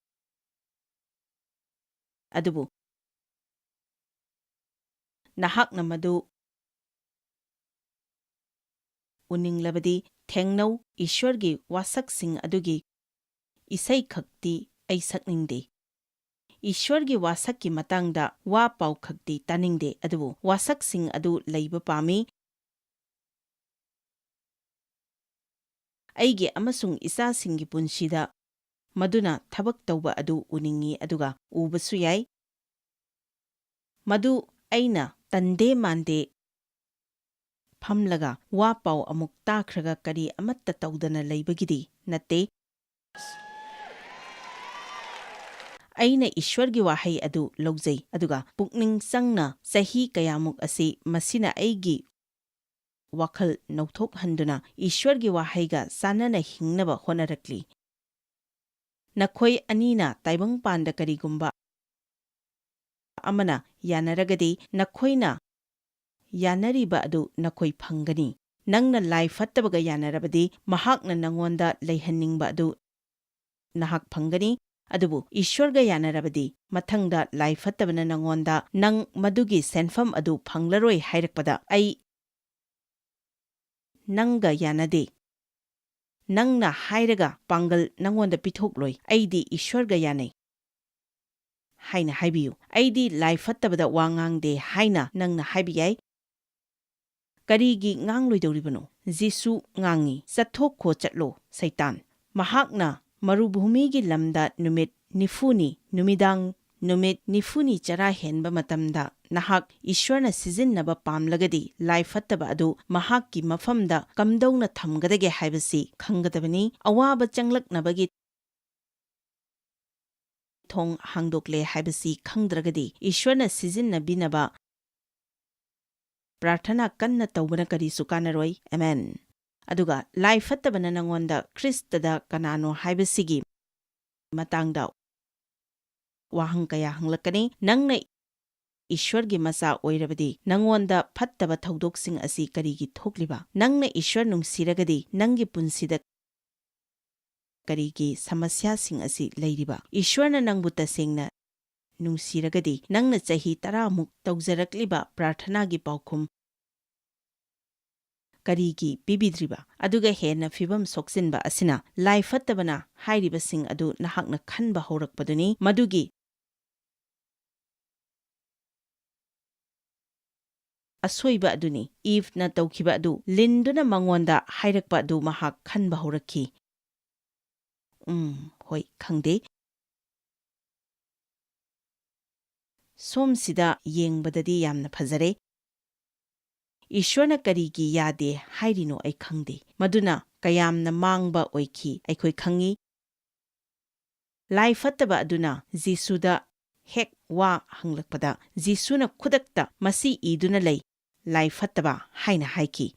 ꯑꯗꯨꯕꯨ ꯅꯍꯥꯛꯅ ꯃꯗꯨ ꯎꯅꯤꯡꯂꯕꯗꯤ, ꯊꯦꯡꯅꯧ꯫ ꯏꯁ꯭ꯋꯔꯒꯤ ꯋꯥꯁꯛꯁꯤꯡ ꯑꯗꯨꯒꯤ ꯏꯁꯩ ꯈꯛꯇꯤ ꯑꯩ ꯁꯛꯅꯤꯡꯗꯦ꯫ ꯏꯁ꯭ꯋꯔꯒꯤ ꯋꯥꯁꯛꯀꯤ ꯃꯇꯥꯡꯗ ꯋꯥ ꯄꯥꯎ ꯈꯛꯇꯤ ꯇꯥꯅꯤꯡꯗꯦ, ꯑꯗꯨꯕꯨ ꯋꯥꯁꯛꯁꯤꯡ ꯑꯗꯨ ꯂꯩꯕ ꯄꯥꯝꯃꯤ꯫ ꯑꯩꯒꯤ ꯑꯃꯁꯨꯡ ꯏꯆꯥꯁꯤꯡꯒꯤ ꯄꯨꯟꯁꯤꯗ ꯃꯗꯨꯅ ꯊꯕꯛ ꯇꯧꯕ ꯑꯗꯨ ꯎꯅꯤꯡꯏ, ꯑꯗꯨꯒ ꯎꯕꯁꯨ ꯌꯥꯏ꯫ ꯃꯗꯨ ꯑꯩꯅ ꯇꯟꯗꯦ ꯃꯥꯟꯗꯦ ꯐꯝꯂꯒ ꯋꯥ ꯄꯥꯎ ꯑꯃꯨꯛ ꯇꯥꯈ꯭ꯔꯒ ꯀꯔꯤ ꯑꯃꯠꯇ ꯇꯧꯗꯅ ꯂꯩꯕꯒꯤꯗꯤ ꯅꯠꯇꯦ꯫ ꯑꯩꯅ ꯏꯁ꯭ꯋꯔꯒꯤ ꯋꯥꯍꯩ ꯑꯗꯨ ꯂꯧꯖꯩ, ꯑꯗꯨꯒ ꯄꯨꯛꯅꯤꯡ ꯆꯪꯅ ꯆꯍꯤ ꯀꯌꯥꯃꯨꯛ ꯑꯁꯤ ꯃꯁꯤꯅ ꯑꯩꯒꯤ ꯋꯥꯈꯜ ꯅꯧꯊꯣꯛꯍꯟꯗꯨꯅ ꯏꯁ꯭ꯋꯔꯒꯤ ꯋꯥꯍꯩꯒ ꯆꯥꯟꯅꯅ ꯍꯤꯡꯅꯕ ꯍꯣꯠꯅꯔꯛꯂꯤ꯫ ꯅꯈꯣꯏ ꯑꯅꯤꯅ ꯇꯥꯏꯕꯪꯄꯥꯟꯗ ꯀꯔꯤꯒꯨꯝꯕ ꯑꯃꯅ ꯌꯥꯅꯔꯒꯗꯤ, ꯅꯈꯣꯏꯅ ꯌꯥꯅꯔꯤꯕ ꯑꯗꯨ ꯅꯈꯣꯏ ꯐꯪꯒꯅꯤ꯫ ꯅꯪꯅ ꯂꯥꯏ ꯐꯠꯇꯕꯒ ꯌꯥꯅꯔꯕꯗꯤ, ꯃꯍꯥꯛꯅ ꯅꯉꯣꯟꯗ ꯂꯩꯍꯟꯅꯤꯡꯕ ꯑꯗꯨ ꯅꯍꯥꯛ ꯐꯪꯒꯅꯤ꯫ ꯑꯗꯨꯕꯨ ꯏꯁ꯭ꯋꯔꯒ ꯌꯥꯅꯔꯕꯗꯤ, ꯃꯊꯪꯗ ꯂꯥꯏ ꯐꯠꯇꯕꯅ ꯅꯉꯣꯟꯗ ꯅꯪ ꯃꯗꯨꯒꯤ ꯁꯦꯟꯐꯝ ꯑꯗꯨ ꯐꯪꯂꯔꯣꯏ ꯍꯥꯏꯔꯛꯄꯗ, "ꯑꯩ ꯅꯪꯒ ꯌꯥꯅꯗꯦ꯫ ꯅꯪꯅ ꯍꯥꯏꯔꯒ ꯄꯥꯡꯒꯜ ꯅꯪꯉꯣꯟꯗ ꯄꯤꯊꯣꯛꯂꯣꯏ꯫ ꯑꯩꯗꯤ ꯏꯁ꯭ꯋꯔꯒ ꯌꯥꯅꯩ" ꯍꯥꯏꯅ ꯍꯥꯏꯕꯤꯌꯨ꯫ "ꯑꯩꯗꯤ ꯂꯥꯏ ꯐꯠꯇꯕꯗ ꯋꯥ ꯉꯥꯡꯗꯦ" ꯍꯥꯏꯅ ꯅꯪꯅ ꯍꯥꯏꯕ ꯌꯥꯏ꯫ "ꯀꯔꯤꯒꯤ ꯉꯥꯡꯂꯣꯏꯗꯧꯔꯤꯕꯅꯣ?" ꯖꯤꯁꯨ ꯉꯥꯡꯉꯤ, "ꯆꯠꯊꯣꯛꯈꯣ, ꯆꯠꯂꯣ, ꯁꯩꯇꯥꯟ꯫" ꯃꯍꯥꯛꯅ ꯃꯔꯨꯚꯨꯃꯤꯒꯤ ꯂꯝꯗ ꯅꯨꯃꯤꯠ ꯅꯤꯐꯨꯅꯤ, ꯅꯨꯃꯤꯗꯥꯡ ꯅꯨꯃꯤꯠ ꯅꯤꯐꯨꯅꯤ ꯆꯔꯥ ꯍꯦꯟꯕ ꯃꯇꯝꯗ, ꯅꯍꯥꯛ ꯏꯁ꯭ꯋꯔꯅ ꯁꯤꯖꯤꯟꯅꯕ ꯄꯥꯝꯂꯒꯗꯤ, ꯂꯥꯏ ꯐꯠꯇꯕ ꯑꯗꯨ ꯃꯍꯥꯛꯀꯤ ꯃꯐꯝꯗ ꯀꯝꯗꯧꯅ ꯊꯝꯒꯗꯒꯦ ꯍꯥꯏꯕꯁꯤ ꯈꯪꯒꯗꯕꯅꯤ꯫ ꯑꯋꯥꯕ ꯆꯪꯂꯛꯅꯕꯒꯤ ꯊꯣꯡ ꯍꯥꯡꯗꯣꯛꯂꯦ ꯍꯥꯏꯕꯁꯤ ꯈꯪꯗ꯭ꯔꯒꯗꯤ, ꯏꯁ꯭ꯋꯔꯅ ꯁꯤꯖꯤꯟꯅꯕꯤꯅꯕ ꯄ꯭ꯔꯥꯔꯊꯅꯥ ꯀꯟꯅ ꯇꯧꯕꯅ ꯀꯔꯤꯁꯨ ꯀꯥꯟꯅꯔꯣꯏ꯫ ꯑꯃꯦꯟ꯫ ꯑꯗꯨꯒ ꯂꯥꯏ ꯐꯠꯇꯕꯅ ꯅꯉꯣꯟꯗ ꯈ꯭ꯔꯤꯁꯇꯗ ꯀꯅꯥꯅꯣ ꯍꯥꯏꯕꯁꯤꯒꯤ ꯃꯇꯥꯡꯗ ꯋꯥꯍꯪ ꯀꯌꯥ ꯍꯪꯂꯛꯀꯅꯤ꯫ ꯅꯪꯅ ꯏꯁ꯭ꯋꯔꯒꯤ ꯃꯆꯥ ꯑꯣꯏꯔꯕꯗꯤ, ꯅꯉꯣꯟꯗ ꯐꯠꯇꯕ ꯊꯧꯗꯣꯛꯁꯤꯡ ꯑꯁꯤ ꯀꯔꯤꯒꯤ ꯊꯣꯛꯂꯤꯕ? ꯅꯪꯅ ꯏꯁ꯭ꯋꯔ ꯅꯨꯡꯁꯤꯔꯒꯗꯤ, ꯅꯪꯒꯤ ꯄꯨꯟꯁꯤꯗ ꯀꯔꯤꯒꯤ ꯁꯃꯁ꯭ꯌꯥꯁꯤꯡ ꯑꯁꯤ ꯂꯩꯔꯤꯕ? ꯏꯁ꯭ꯋꯔꯅ ꯅꯪꯕꯨ ꯇꯁꯦꯡꯅ ꯅꯨꯡꯁꯤꯔꯒꯗꯤ, ꯅꯪꯅ ꯆꯍꯤ ꯇꯔꯥꯃꯨꯛ ꯇꯧꯖꯔꯛꯂꯤꯕ ꯄ꯭ꯔꯥꯔꯊꯅꯥꯒꯤ ꯄꯥꯎꯈꯨꯝ ꯀꯔꯤꯒꯤ ꯄꯤꯕꯤꯗ꯭ꯔꯤꯕ? ꯑꯗꯨꯒ ꯍꯦꯟꯅ ꯐꯤꯕꯝ ꯁꯣꯛꯆꯤꯟꯕ ꯑꯁꯤꯅ, ꯂꯥꯏ ꯐꯠꯇꯕꯅ ꯍꯥꯏꯔꯤꯕꯁꯤꯡ ꯑꯗꯨ ꯅꯍꯥꯛꯅ ꯈꯟꯕ ꯍꯧꯔꯛꯄꯗꯨꯅꯤ꯫ ꯃꯗꯨꯒꯤ ꯑꯁꯣꯏꯕ ꯑꯗꯨꯅꯤ꯫ ꯏꯚꯅ ꯇꯧꯈꯤꯕ ꯑꯗꯨ ꯂꯤꯟꯗꯨꯅ ꯃꯉꯣꯟꯗ ꯍꯥꯏꯔꯛꯄ ꯑꯗꯨ ꯃꯍꯥꯛ ꯈꯟꯕ ꯍꯧꯔꯛꯈꯤ꯫ ꯎꯝ, ꯍꯣꯏ, ꯈꯪꯗꯦ꯫ ꯁꯣꯝꯁꯤꯗ ꯌꯦꯡꯕꯗꯗꯤ ꯌꯥꯝꯅ ꯐꯖꯔꯦ꯫ ꯏꯁ꯭ꯋꯔꯅ ꯀꯔꯤꯒꯤ ꯌꯥꯗꯦ ꯍꯥꯏꯔꯤꯅꯣ ꯑꯩ ꯈꯪꯗꯦ꯫ ꯃꯗꯨꯅ ꯀꯌꯥꯝꯅ ꯃꯥꯡꯕ ꯑꯣꯏꯈꯤ ꯑꯩꯈꯣꯏ ꯈꯪꯉꯤ꯫ ꯂꯥꯏ ꯐꯠꯇꯕ ꯑꯗꯨꯅ ꯖꯤꯁꯨꯗ ꯍꯦꯛ ꯋꯥ ꯍꯪꯂꯛꯄꯗ, ꯖꯤꯁꯨꯅ ꯈꯨꯗꯛꯇ "ꯃꯁꯤ ꯏꯗꯨꯅ ꯂꯩ, ꯂꯥꯏ ꯐꯠꯇꯕ" ꯍꯥꯏꯅ ꯍꯥꯏꯈꯤ꯫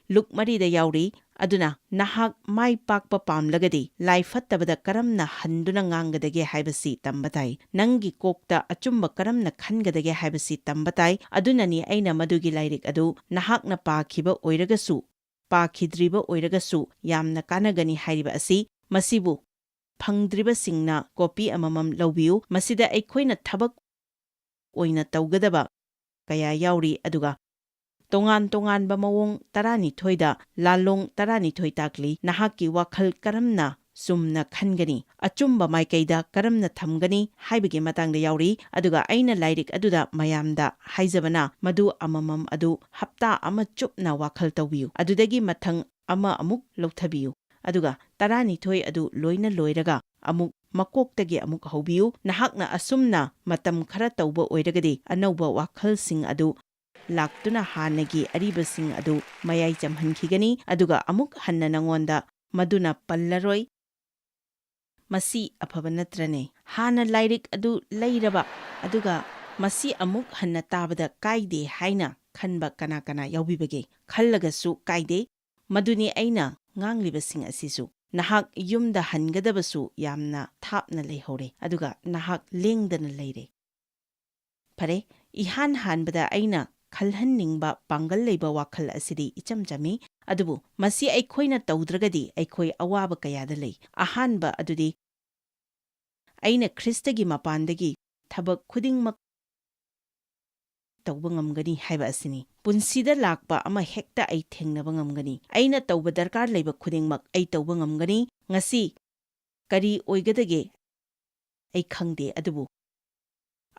ꯂꯨꯛ ꯃꯔꯤꯗ ꯌꯥꯎꯔꯤ꯫ ꯑꯗꯨꯅ ꯅꯍꯥꯛ ꯃꯥꯏ ꯄꯥꯛꯄ ꯄꯥꯝꯂꯒꯗꯤ, ꯂꯥꯏ ꯐꯠꯇꯕꯗ ꯀꯔꯝꯅ ꯍꯟꯗꯨꯅ ꯉꯥꯡꯒꯗꯒꯦ ꯍꯥꯏꯕꯁꯤ ꯇꯝꯕ ꯇꯥꯏ꯫ ꯅꯪꯒꯤ ꯀꯣꯛꯇ ꯑꯆꯨꯝꯕ ꯀꯔꯝꯅ ꯈꯟꯒꯗꯒꯦ ꯍꯥꯏꯕꯁꯤ ꯇꯝꯕ ꯇꯥꯏ꯫ ꯑꯗꯨꯅꯅꯤ ꯑꯩꯅ ꯃꯗꯨꯒꯤ ꯂꯥꯏꯔꯤꯛ ꯑꯗꯨ ꯅꯍꯥꯛꯅ ꯄꯥꯈꯤꯕ ꯑꯣꯏꯔꯒꯁꯨ, ꯄꯥꯈꯤꯗ꯭ꯔꯤꯕ ꯑꯣꯏꯔꯒꯁꯨ ꯌꯥꯝꯅ ꯀꯥꯟꯅꯒꯅꯤ ꯍꯥꯏꯔꯤꯕ ꯑꯁꯤ꯫ ꯃꯁꯤꯕꯨ ꯐꯪꯗ꯭ꯔꯤꯕꯁꯤꯡꯅ ꯀꯣꯄꯤ ꯑꯃꯃꯝ ꯂꯧꯕꯤꯌꯨ꯫ ꯃꯁꯤꯗ ꯑꯩꯈꯣꯏꯅ ꯊꯕꯛ ꯑꯣꯏꯅ ꯇꯧꯒꯗꯕ ꯀꯌꯥ ꯌꯥꯎꯔꯤ, ꯑꯗꯨꯒ ꯇꯣꯉꯥꯟ ꯇꯣꯉꯥꯟꯕ ꯃꯑꯣꯡ ꯇꯔꯥꯅꯤꯊꯣꯏꯗ ꯂꯥꯂꯣꯡ ꯇꯔꯥꯅꯤꯊꯣꯏ ꯇꯥꯛꯂꯤ꯫ ꯅꯍꯥꯛꯀꯤ ꯋꯥꯈꯜ ꯀꯔꯝꯅ ꯆꯨꯝꯅ ꯈꯟꯒꯅꯤ? ꯑꯆꯨꯝꯕ ꯃꯥꯏꯀꯩꯗ ꯀꯔꯝꯅ ꯊꯝꯒꯅꯤ ꯍꯥꯏꯕꯒꯤ ꯃꯇꯥꯡꯗ ꯌꯥꯎꯔꯤ꯫ ꯑꯗꯨꯒ ꯑꯩꯅ ꯂꯥꯏꯔꯤꯛ ꯑꯗꯨꯗ ꯃꯌꯥꯝꯗ ꯍꯥꯏꯖꯕꯅ, ꯃꯗꯨ ꯑꯃꯃꯝ ꯑꯗꯨ ꯍꯞꯇꯥ ꯑꯃ ꯆꯨꯞꯅ ꯋꯥꯈꯜ ꯇꯧꯕꯤꯌꯨ꯫ ꯑꯗꯨꯗꯒꯤ ꯃꯊꯪ ꯑꯃ ꯑꯃꯨꯛ ꯂꯧꯊꯕꯤꯌꯨ꯫ ꯑꯗꯨꯒ ꯇꯔꯥꯅꯤꯊꯣꯏ ꯑꯗꯨ ꯂꯣꯏꯅ ꯂꯣꯏꯔꯒ ꯑꯃꯨꯛ ꯃꯀꯣꯛꯇꯒꯤ ꯑꯃꯨꯛ ꯍꯧꯕꯤꯌꯨ꯫ ꯅꯍꯥꯛꯅ ꯑꯁꯨꯝꯅ ꯃꯇꯝ ꯈꯔ ꯇꯧꯕ ꯑꯣꯏꯔꯒꯗꯤ, ꯑꯅꯧꯕ ꯋꯥꯈꯜꯁꯤꯡ ꯑꯗꯨ ꯂꯥꯛꯇꯨꯅ ꯍꯥꯟꯅꯒꯤ ꯑꯔꯤꯕꯁꯤꯡ ꯑꯗꯨ ꯃꯌꯥꯏ ꯆꯝꯍꯟꯈꯤꯒꯅꯤ, ꯑꯗꯨꯒ ꯑꯃꯨꯛ ꯍꯟꯅ ꯅꯉꯣꯟꯗ ꯃꯗꯨꯅ ꯄꯜꯂꯔꯣꯏ꯫ ꯃꯁꯤ ꯑꯐꯕ ꯅꯠꯇ꯭ꯔꯅꯦ? ꯍꯥꯟꯅ ꯂꯥꯏꯔꯤꯛ ꯑꯗꯨ ꯂꯩꯔꯕ, ꯑꯗꯨꯒ ꯃꯁꯤ ꯑꯃꯨꯛ ꯍꯟꯅ ꯇꯥꯕꯗ ꯀꯥꯏꯗꯦ ꯍꯥꯏꯅ ꯈꯟꯕ ꯀꯅꯥ ꯀꯅꯥ ꯌꯥꯎꯕꯤꯕꯒꯦ? ꯈꯜꯂꯒꯁꯨ ꯀꯥꯏꯗꯦ꯫ ꯃꯗꯨꯅꯤ ꯑꯩꯅ ꯉꯥꯡꯂꯤꯕꯁꯤꯡ ꯑꯁꯤꯁꯨ꯫ ꯅꯍꯥꯛ ꯌꯨꯝꯗ ꯍꯟꯒꯗꯕꯁꯨ ꯌꯥꯝꯅ ꯊꯥꯞꯅ ꯂꯩꯍꯧꯔꯦ, ꯑꯗꯨꯒ ꯅꯍꯥꯛ ꯂꯦꯡꯗꯅ ꯂꯩꯔꯦ꯫ ꯐꯔꯦ, ꯏꯍꯥꯟ ꯍꯥꯟꯕꯗ ꯑꯩꯅ ꯈꯜꯍꯟꯅꯤꯡꯕ ꯄꯥꯡꯒꯜ ꯂꯩꯕ ꯋꯥꯈꯜ ꯑꯁꯤꯗꯤ ꯏꯆꯝ ꯆꯝꯃꯤ, ꯑꯗꯨꯕꯨ ꯃꯁꯤ ꯑꯩꯈꯣꯏꯅ ꯇꯧꯗ꯭ꯔꯒꯗꯤ ꯑꯩꯈꯣꯏ ꯑꯋꯥꯕ ꯀꯌꯥꯗ ꯂꯩ꯫ ꯑꯍꯥꯟꯕ ꯑꯗꯨꯗꯤ, ꯑꯩꯅ ꯈ꯭ꯔꯤꯁꯇꯒꯤ ꯃꯄꯥꯟꯗꯒꯤ ꯊꯕꯛ ꯈꯨꯗꯤꯡꯃꯛ ꯇꯧꯕ ꯉꯝꯒꯅꯤ ꯍꯥꯏꯕ ꯑꯁꯤꯅꯤ꯫ ꯄꯨꯟꯁꯤꯗ ꯂꯥꯛꯄ ꯑꯃ ꯍꯦꯛꯇ ꯑꯩ ꯊꯦꯡꯅꯕ ꯉꯝꯒꯅꯤ꯫ ꯑꯩꯅ ꯇꯧꯕ ꯗꯔꯀꯥꯔ ꯂꯩꯕ ꯈꯨꯗꯤꯡꯃꯛ ꯑꯩ ꯇꯧꯕ ꯉꯝꯒꯅꯤ꯫ ꯉꯁꯤ ꯀꯔꯤ ꯑꯣꯏꯒꯗꯒꯦ ꯑꯩ ꯈꯪꯗꯦ, ꯑꯗꯨꯕꯨ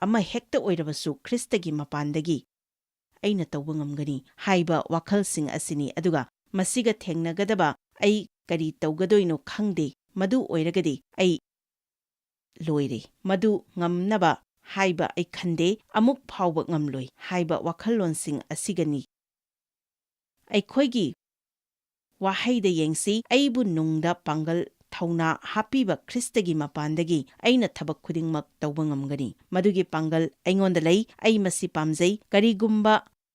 ꯑꯃ ꯍꯦꯛꯇ ꯑꯣꯏꯔꯕꯁꯨ ꯈ꯭ꯔꯤꯁꯇꯒꯤ ꯃꯄꯥꯟꯗꯒꯤ ꯑꯩꯅ ꯇꯧꯕ ꯉꯝꯒꯅꯤ ꯍꯥꯏꯕ ꯋꯥꯈꯜꯁꯤꯡ ꯑꯁꯤꯅꯤ꯫ ꯑꯗꯨꯒ ꯃꯁꯤꯒ ꯊꯦꯡꯅꯒꯗꯕ ꯑꯩ ꯀꯔꯤ ꯇꯧꯒꯗꯣꯏꯅꯣ ꯈꯪꯗꯦ꯫ ꯃꯗꯨ ꯑꯣꯏꯔꯒꯗꯤ ꯑꯩ ꯂꯣꯏꯔꯦ꯫ ꯃꯗꯨ ꯉꯝꯅꯕ ꯍꯥꯏꯕ ꯑꯩ ꯈꯟꯗꯦ, ꯑꯃꯨꯛ ꯐꯥꯎꯕ ꯉꯝꯂꯣꯏ ꯍꯥꯏꯕ ꯋꯥꯈꯜꯂꯣꯟꯁꯤꯡ ꯑꯁꯤꯒꯅꯤ꯫ ꯑꯩꯈꯣꯏꯒꯤ ꯋꯥꯍꯩꯗ ꯌꯦꯡꯁꯤ, "ꯑꯩꯕꯨ ꯅꯨꯡꯗ ꯄꯥꯡꯒꯜ ꯊꯧꯅꯥ ꯍꯥꯞꯄꯤꯕ ꯈ꯭ꯔꯤꯁꯇꯒꯤ ꯃꯄꯥꯟꯗꯒꯤ ꯑꯩꯅ ꯊꯕꯛ ꯈꯨꯗꯤꯡꯃꯛ ꯇꯧꯕ ꯉꯝꯒꯅꯤ꯫ ꯃꯗꯨꯒꯤ ꯄꯥꯡꯒꯜ ꯑꯩꯉꯣꯟꯗ ꯂꯩ꯫ ꯑꯩ ꯃꯁꯤ ꯄꯥꯝꯖꯩ꯫ ꯀꯔꯤꯒꯨꯝꯕ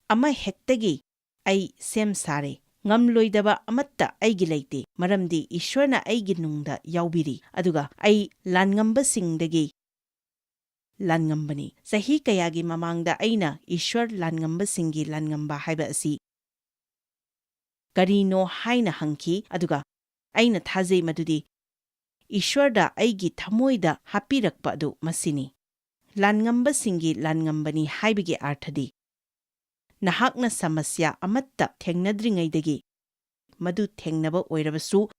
ꯑꯃ ꯍꯦꯛꯇꯒꯤ ꯑꯩ ꯁꯦꯝ ꯁꯥꯔꯦ꯫ ꯉꯝꯂꯣꯏꯗꯕ ꯑꯃꯠꯇ ꯑꯩꯒꯤ ꯂꯩꯇꯦ, ꯃꯔꯝꯗꯤ ꯏꯁ꯭ꯋꯔꯅ ꯑꯩꯒꯤ ꯅꯨꯡꯗ ꯌꯥꯎꯕꯤꯔꯤ, ꯑꯗꯨꯒ ꯑꯩ ꯂꯥꯟꯉꯝꯕꯁꯤꯡꯗꯒꯤ ꯂꯥꯟꯉꯝꯕꯅꯤ꯫ ꯆꯍꯤ ꯀꯌꯥꯒꯤ ꯃꯃꯥꯡꯗ ꯑꯩꯅ ꯏꯁ꯭ꯋꯔ ꯂꯥꯟꯉꯝꯕꯁꯤꯡꯒꯤ ꯂꯥꯟꯉꯝꯕ ꯍꯥꯏꯕ ꯑꯁꯤ ꯀꯔꯤꯅꯣ ꯍꯥꯏꯅ ꯍꯪꯈꯤ, ꯑꯗꯨꯒ ꯑꯩꯅ ꯊꯥꯖꯩ ꯃꯗꯨꯗꯤ ꯏꯁ꯭ꯋꯔꯗ ꯑꯩꯒꯤ ꯊꯃꯣꯏꯗ ꯍꯥꯞꯄꯤꯔꯛꯄ ꯑꯗꯨ ꯃꯁꯤꯅꯤ꯫ ꯂꯥꯟꯉꯝꯕꯁꯤꯡꯒꯤ ꯂꯥꯟꯉꯝꯕꯅꯤ ꯍꯥꯏꯕꯒꯤ ꯑꯥꯔꯊꯗꯤ, ꯅꯍꯥꯛꯅ ꯁꯃꯁ꯭ꯌꯥ ꯑꯃꯠꯇ ꯊꯦꯡꯅꯗ꯭ꯔꯤꯉꯩꯗꯒꯤ ꯃꯗꯨ ꯊꯦꯡꯅꯕ ꯑꯣꯏꯔꯕꯁꯨ,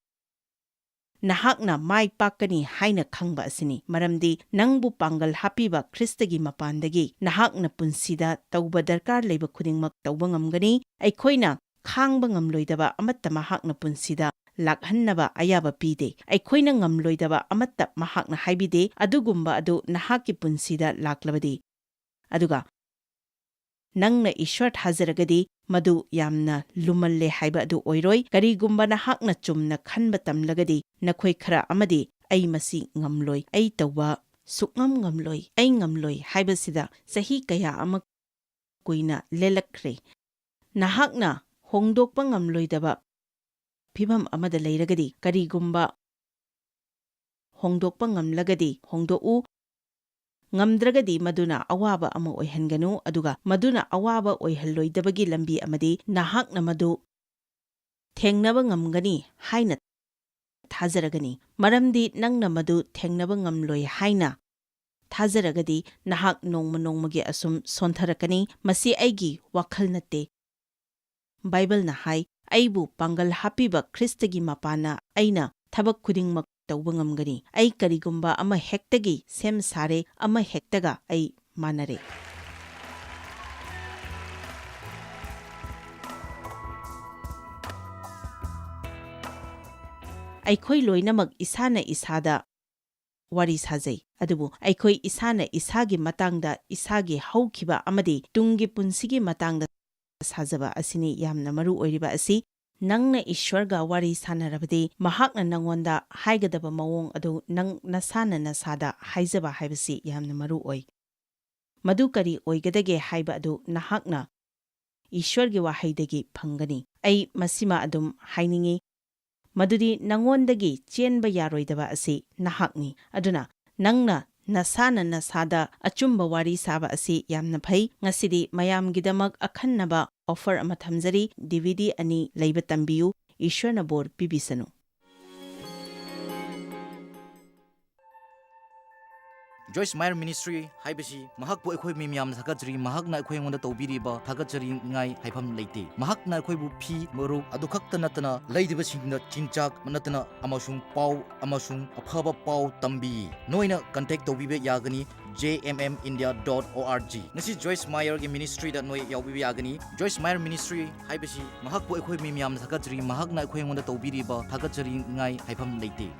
ꯅꯍꯥꯛꯅ ꯃꯥꯏ ꯄꯥꯛꯀꯅꯤ ꯍꯥꯏꯅ ꯈꯪꯕ ꯑꯁꯤꯅꯤ, ꯃꯔꯝꯗꯤ ꯅꯪꯕꯨ ꯄꯥꯡꯒꯜ ꯍꯥꯞꯄꯤꯕ ꯈ꯭ꯔꯤꯁꯇꯒꯤ ꯃꯄꯥꯟꯗꯒꯤ ꯅꯍꯥꯛꯅ ꯄꯨꯟꯁꯤꯗ ꯇꯧꯕ ꯗꯔꯀꯥꯔ ꯂꯩꯕ ꯈꯨꯗꯤꯡꯃꯛ ꯇꯧꯕ ꯉꯝꯒꯅꯤ꯫ ꯑꯩꯈꯣꯏꯅ ꯈꯥꯡꯕ ꯉꯝꯂꯣꯏꯗꯕ ꯑꯃꯠꯇ ꯃꯍꯥꯛꯅ ꯄꯨꯟꯁꯤꯗ ꯂꯥꯛꯍꯟꯅꯕ ꯑꯌꯥꯕ ꯄꯤꯗꯦ꯫ ꯑꯩꯈꯣꯏꯅ ꯉꯝꯂꯣꯏꯗꯕ ꯑꯃꯠꯇ ꯃꯍꯥꯛꯅ ꯍꯥꯏꯕꯤꯗꯦ꯫ ꯑꯗꯨꯒꯨꯝꯕ ꯑꯗꯨ ꯅꯍꯥꯛꯀꯤ ꯄꯨꯟꯁꯤꯗ ꯂꯥꯛꯂꯕꯗꯤ, ꯑꯗꯨꯒ ꯅꯪꯅ ꯏꯁ꯭ꯋꯔ ꯊꯥꯖꯔꯒꯗꯤ, ꯃꯗꯨ ꯌꯥꯝꯅ ꯂꯨꯃꯜꯂꯦ ꯍꯥꯏꯕ ꯑꯗꯨ ꯑꯣꯏꯔꯣꯏ꯫ ꯀꯔꯤꯒꯨꯝꯕ ꯅꯍꯥꯛꯅ ꯆꯨꯝꯅ ꯈꯟꯕ ꯇꯝꯂꯒꯗꯤ, ꯅꯈꯣꯏ ꯈꯔ ꯑꯃꯗꯤ, "ꯑꯩ ꯃꯁꯤ ꯉꯝꯂꯣꯏ, ꯑꯩ ꯇꯧꯕ ꯁꯨꯛꯉꯝ ꯉꯝꯂꯣꯏ, ꯑꯩ ꯉꯝꯂꯣꯏ" ꯍꯥꯏꯕꯁꯤꯗ ꯆꯍꯤ ꯀꯌꯥ ꯑꯃ ꯀꯨꯏꯅ ꯂꯦꯜꯂꯛꯈ꯭ꯔꯦ꯫ ꯅꯍꯥꯛꯅ ꯍꯣꯡꯗꯣꯛꯄ ꯉꯝꯂꯣꯏꯗꯕ ꯐꯤꯚꯝ ꯑꯃꯗ ꯂꯩꯔꯒꯗꯤ, ꯀꯔꯤꯒꯨꯝꯕ ꯍꯣꯡꯗꯣꯛꯄ ꯉꯝꯂꯒꯗꯤ ꯍꯣꯡꯗꯣꯛꯎ, ꯉꯝꯗ꯭ꯔꯒꯗꯤ ꯃꯗꯨꯅ ꯑꯋꯥꯕ ꯑꯃ ꯑꯣꯏꯍꯟꯒꯅꯨ, ꯑꯗꯨꯒ ꯃꯗꯨꯅ ꯑꯋꯥꯕ ꯑꯣꯏꯍꯜꯂꯣꯏꯗꯕꯒꯤ ꯂꯝꯕꯤ ꯑꯃꯗꯤ ꯅꯍꯥꯛꯅ ꯃꯗꯨ ꯊꯦꯡꯅꯕ ꯉꯝꯒꯅꯤ ꯍꯥꯏꯅ ꯊꯥꯖꯔꯒꯅꯤ꯫ ꯃꯔꯝꯗꯤ ꯅꯪꯅ ꯃꯗꯨ ꯊꯦꯡꯅꯕ ꯉꯝꯂꯣꯏ ꯍꯥꯏꯅ ꯊꯥꯖꯔꯒꯗꯤ, ꯅꯍꯥꯛ ꯅꯣꯡꯃ ꯅꯣꯡꯃꯒꯤ ꯑꯁꯨꯝ ꯁꯣꯟꯊꯔꯛꯀꯅꯤ꯫ "ꯃꯁꯤ ꯑꯩꯒꯤ ꯋꯥꯈꯜ ꯅꯠꯇꯦ꯫" ꯕꯥꯏꯕꯜꯅ ꯍꯥꯏ, "ꯑꯩꯕꯨ ꯄꯥꯡꯒꯜ ꯍꯥꯞꯄꯤꯕ ꯈ꯭ꯔꯤꯁꯇꯒꯤ ꯃꯄꯥꯅ ꯑꯩꯅ ꯊꯕꯛ ꯈꯨꯗꯤꯡꯃꯛ ꯇꯧꯕ ꯉꯝꯒꯅꯤ꯫ ꯑꯩ ꯀꯔꯤꯒꯨꯝꯕ ꯑꯃ ꯍꯦꯛꯇꯒꯤ ꯁꯦꯝ ꯁꯥꯔꯦ, ꯑꯃ ꯍꯦꯛꯇꯒ ꯑꯩ ꯃꯥꯟꯅꯔꯦ꯫" ꯑꯩꯈꯣꯏ ꯂꯣꯏꯅꯃꯛ ꯏꯁꯥꯅ ꯏꯁꯥꯗ ꯋꯥꯔꯤ ꯁꯥꯖꯩ, ꯑꯗꯨꯕꯨ ꯑꯩꯈꯣꯏ ꯏꯁꯥꯅ ꯏꯁꯥꯒꯤ ꯃꯇꯥꯡꯗ, ꯏꯁꯥꯒꯤ ꯍꯧꯈꯤꯕ ꯑꯃꯗꯤ ꯇꯨꯡꯒꯤ ꯄꯨꯟꯁꯤꯒꯤ ꯃꯇꯥꯡꯗ ꯁꯥꯖꯕ ꯑꯁꯤꯅꯤ ꯌꯥꯝꯅ ꯃꯔꯨ ꯑꯣꯏꯔꯤꯕ ꯑꯁꯤ꯫ ꯅꯪꯅ ꯏꯁ꯭ꯋꯔꯒ ꯋꯥꯔꯤ ꯁꯥꯟꯅꯔꯕꯗꯤ, ꯃꯍꯥꯛꯅ ꯅꯪꯉꯣꯟꯗ ꯍꯥꯏꯒꯗꯕ ꯃꯑꯣꯡ ꯑꯗꯨ ꯅꯪ ꯅꯁꯥꯅ ꯅꯁꯥꯗ ꯍꯥꯏꯖꯕ ꯍꯥꯏꯕꯁꯤ ꯌꯥꯝꯅ ꯃꯔꯨ ꯑꯣꯏ꯫ ꯃꯗꯨ ꯀꯔꯤ ꯑꯣꯏꯒꯗꯒꯦ ꯍꯥꯏꯕ ꯑꯗꯨ ꯅꯍꯥꯛꯅ ꯏꯁ꯭ꯋꯔꯒꯤ ꯋꯥꯍꯩꯗꯒꯤ ꯐꯪꯒꯅꯤ꯫ ꯑꯩ ꯃꯁꯤꯃ ꯑꯗꯨꯝ ꯍꯥꯏꯅꯤꯡꯏ, ꯃꯗꯨꯗꯤ ꯅꯪꯉꯣꯟꯗꯒꯤ ꯆꯦꯟꯕ ꯌꯥꯔꯣꯏꯗꯕ ꯑꯁꯤ ꯅꯍꯥꯛꯅꯤ꯫ ꯑꯗꯨꯅ ꯅꯪꯅ ꯅꯁꯥꯅ ꯅꯁꯥꯗ ꯑꯆꯨꯝꯕ ꯋꯥꯔꯤ ꯁꯥꯕ ꯑꯁꯤ ꯌꯥꯝꯅ ꯐꯩ꯫ ꯉꯁꯤꯗꯤ ꯃꯌꯥꯝꯒꯤꯗꯃꯛ ꯑꯈꯟꯅꯕ offer ꯑꯃ ꯊꯝꯖꯔꯤ, D V D ꯑꯅꯤ ꯂꯩꯕ ꯇꯝꯕꯤꯌꯨ꯫ ꯏꯁ꯭ꯋꯔꯅ ꯕꯣꯔ ꯄꯤꯕꯤꯁꯅꯨ꯫ Joyce Meyer Ministry ꯍꯥꯏꯕꯁꯤ ꯃꯍꯥꯛꯄꯨ ꯑꯩꯈꯣꯏ ꯃꯤ ꯃꯌꯥꯝꯅ ꯊꯥꯒꯠꯆꯔꯤ꯫ ꯃꯍꯥꯛꯅ ꯑꯩꯈꯣꯏ ꯑꯩꯉꯣꯟꯗ ꯇꯧꯕꯤꯔꯤꯕ ꯊꯥꯒꯠꯆꯅꯤꯡꯉꯥꯏ ꯍꯥꯏꯐꯝ ꯂꯩꯇꯦ꯫ ꯃꯍꯥꯛꯅ ꯑꯩꯈꯣꯏꯕꯨ ꯐꯤ ꯃꯔꯨꯞ ꯑꯗꯨ ꯈꯛꯇ ꯅꯠꯇꯅ ꯂꯩꯔꯤꯕꯁꯤꯡꯗ ꯆꯤꯟꯖꯥꯛ ꯅꯠꯇꯅ ꯑꯃꯁꯨꯡ ꯄꯥꯎ ꯑꯃꯁꯨꯡ ꯑꯐꯕ ꯄꯥꯎ ꯇꯝꯕꯤ꯫ ꯅꯣꯏꯅ contact ꯇꯧꯕꯤꯕ ꯌꯥꯒꯅꯤ J M M India dot O R G꯫ ꯉꯁꯤ Joyce Meyer ꯒꯤ ministry ꯗ ꯅꯣꯏ ꯌꯥꯎꯕꯤꯕ ꯌꯥꯒꯅꯤ꯫ Joyce Meyer Ministry ꯍꯥꯏꯕꯁꯤ ꯃꯍꯥꯛꯄꯨ ꯑꯩꯈꯣꯏ ꯃꯤ ꯃꯌꯥꯝꯅ ꯊꯥꯒꯠꯆꯔꯤ꯫ ꯃꯍꯥꯛꯅ ꯑꯩꯈꯣꯏ ꯑꯩꯉꯣꯟꯗ ꯇꯧꯕꯤꯔꯤꯕ ꯊꯥꯒꯠꯆꯅꯤꯡꯉꯥꯏ ꯍꯥꯏꯐꯝ ꯂꯩꯇꯦ꯫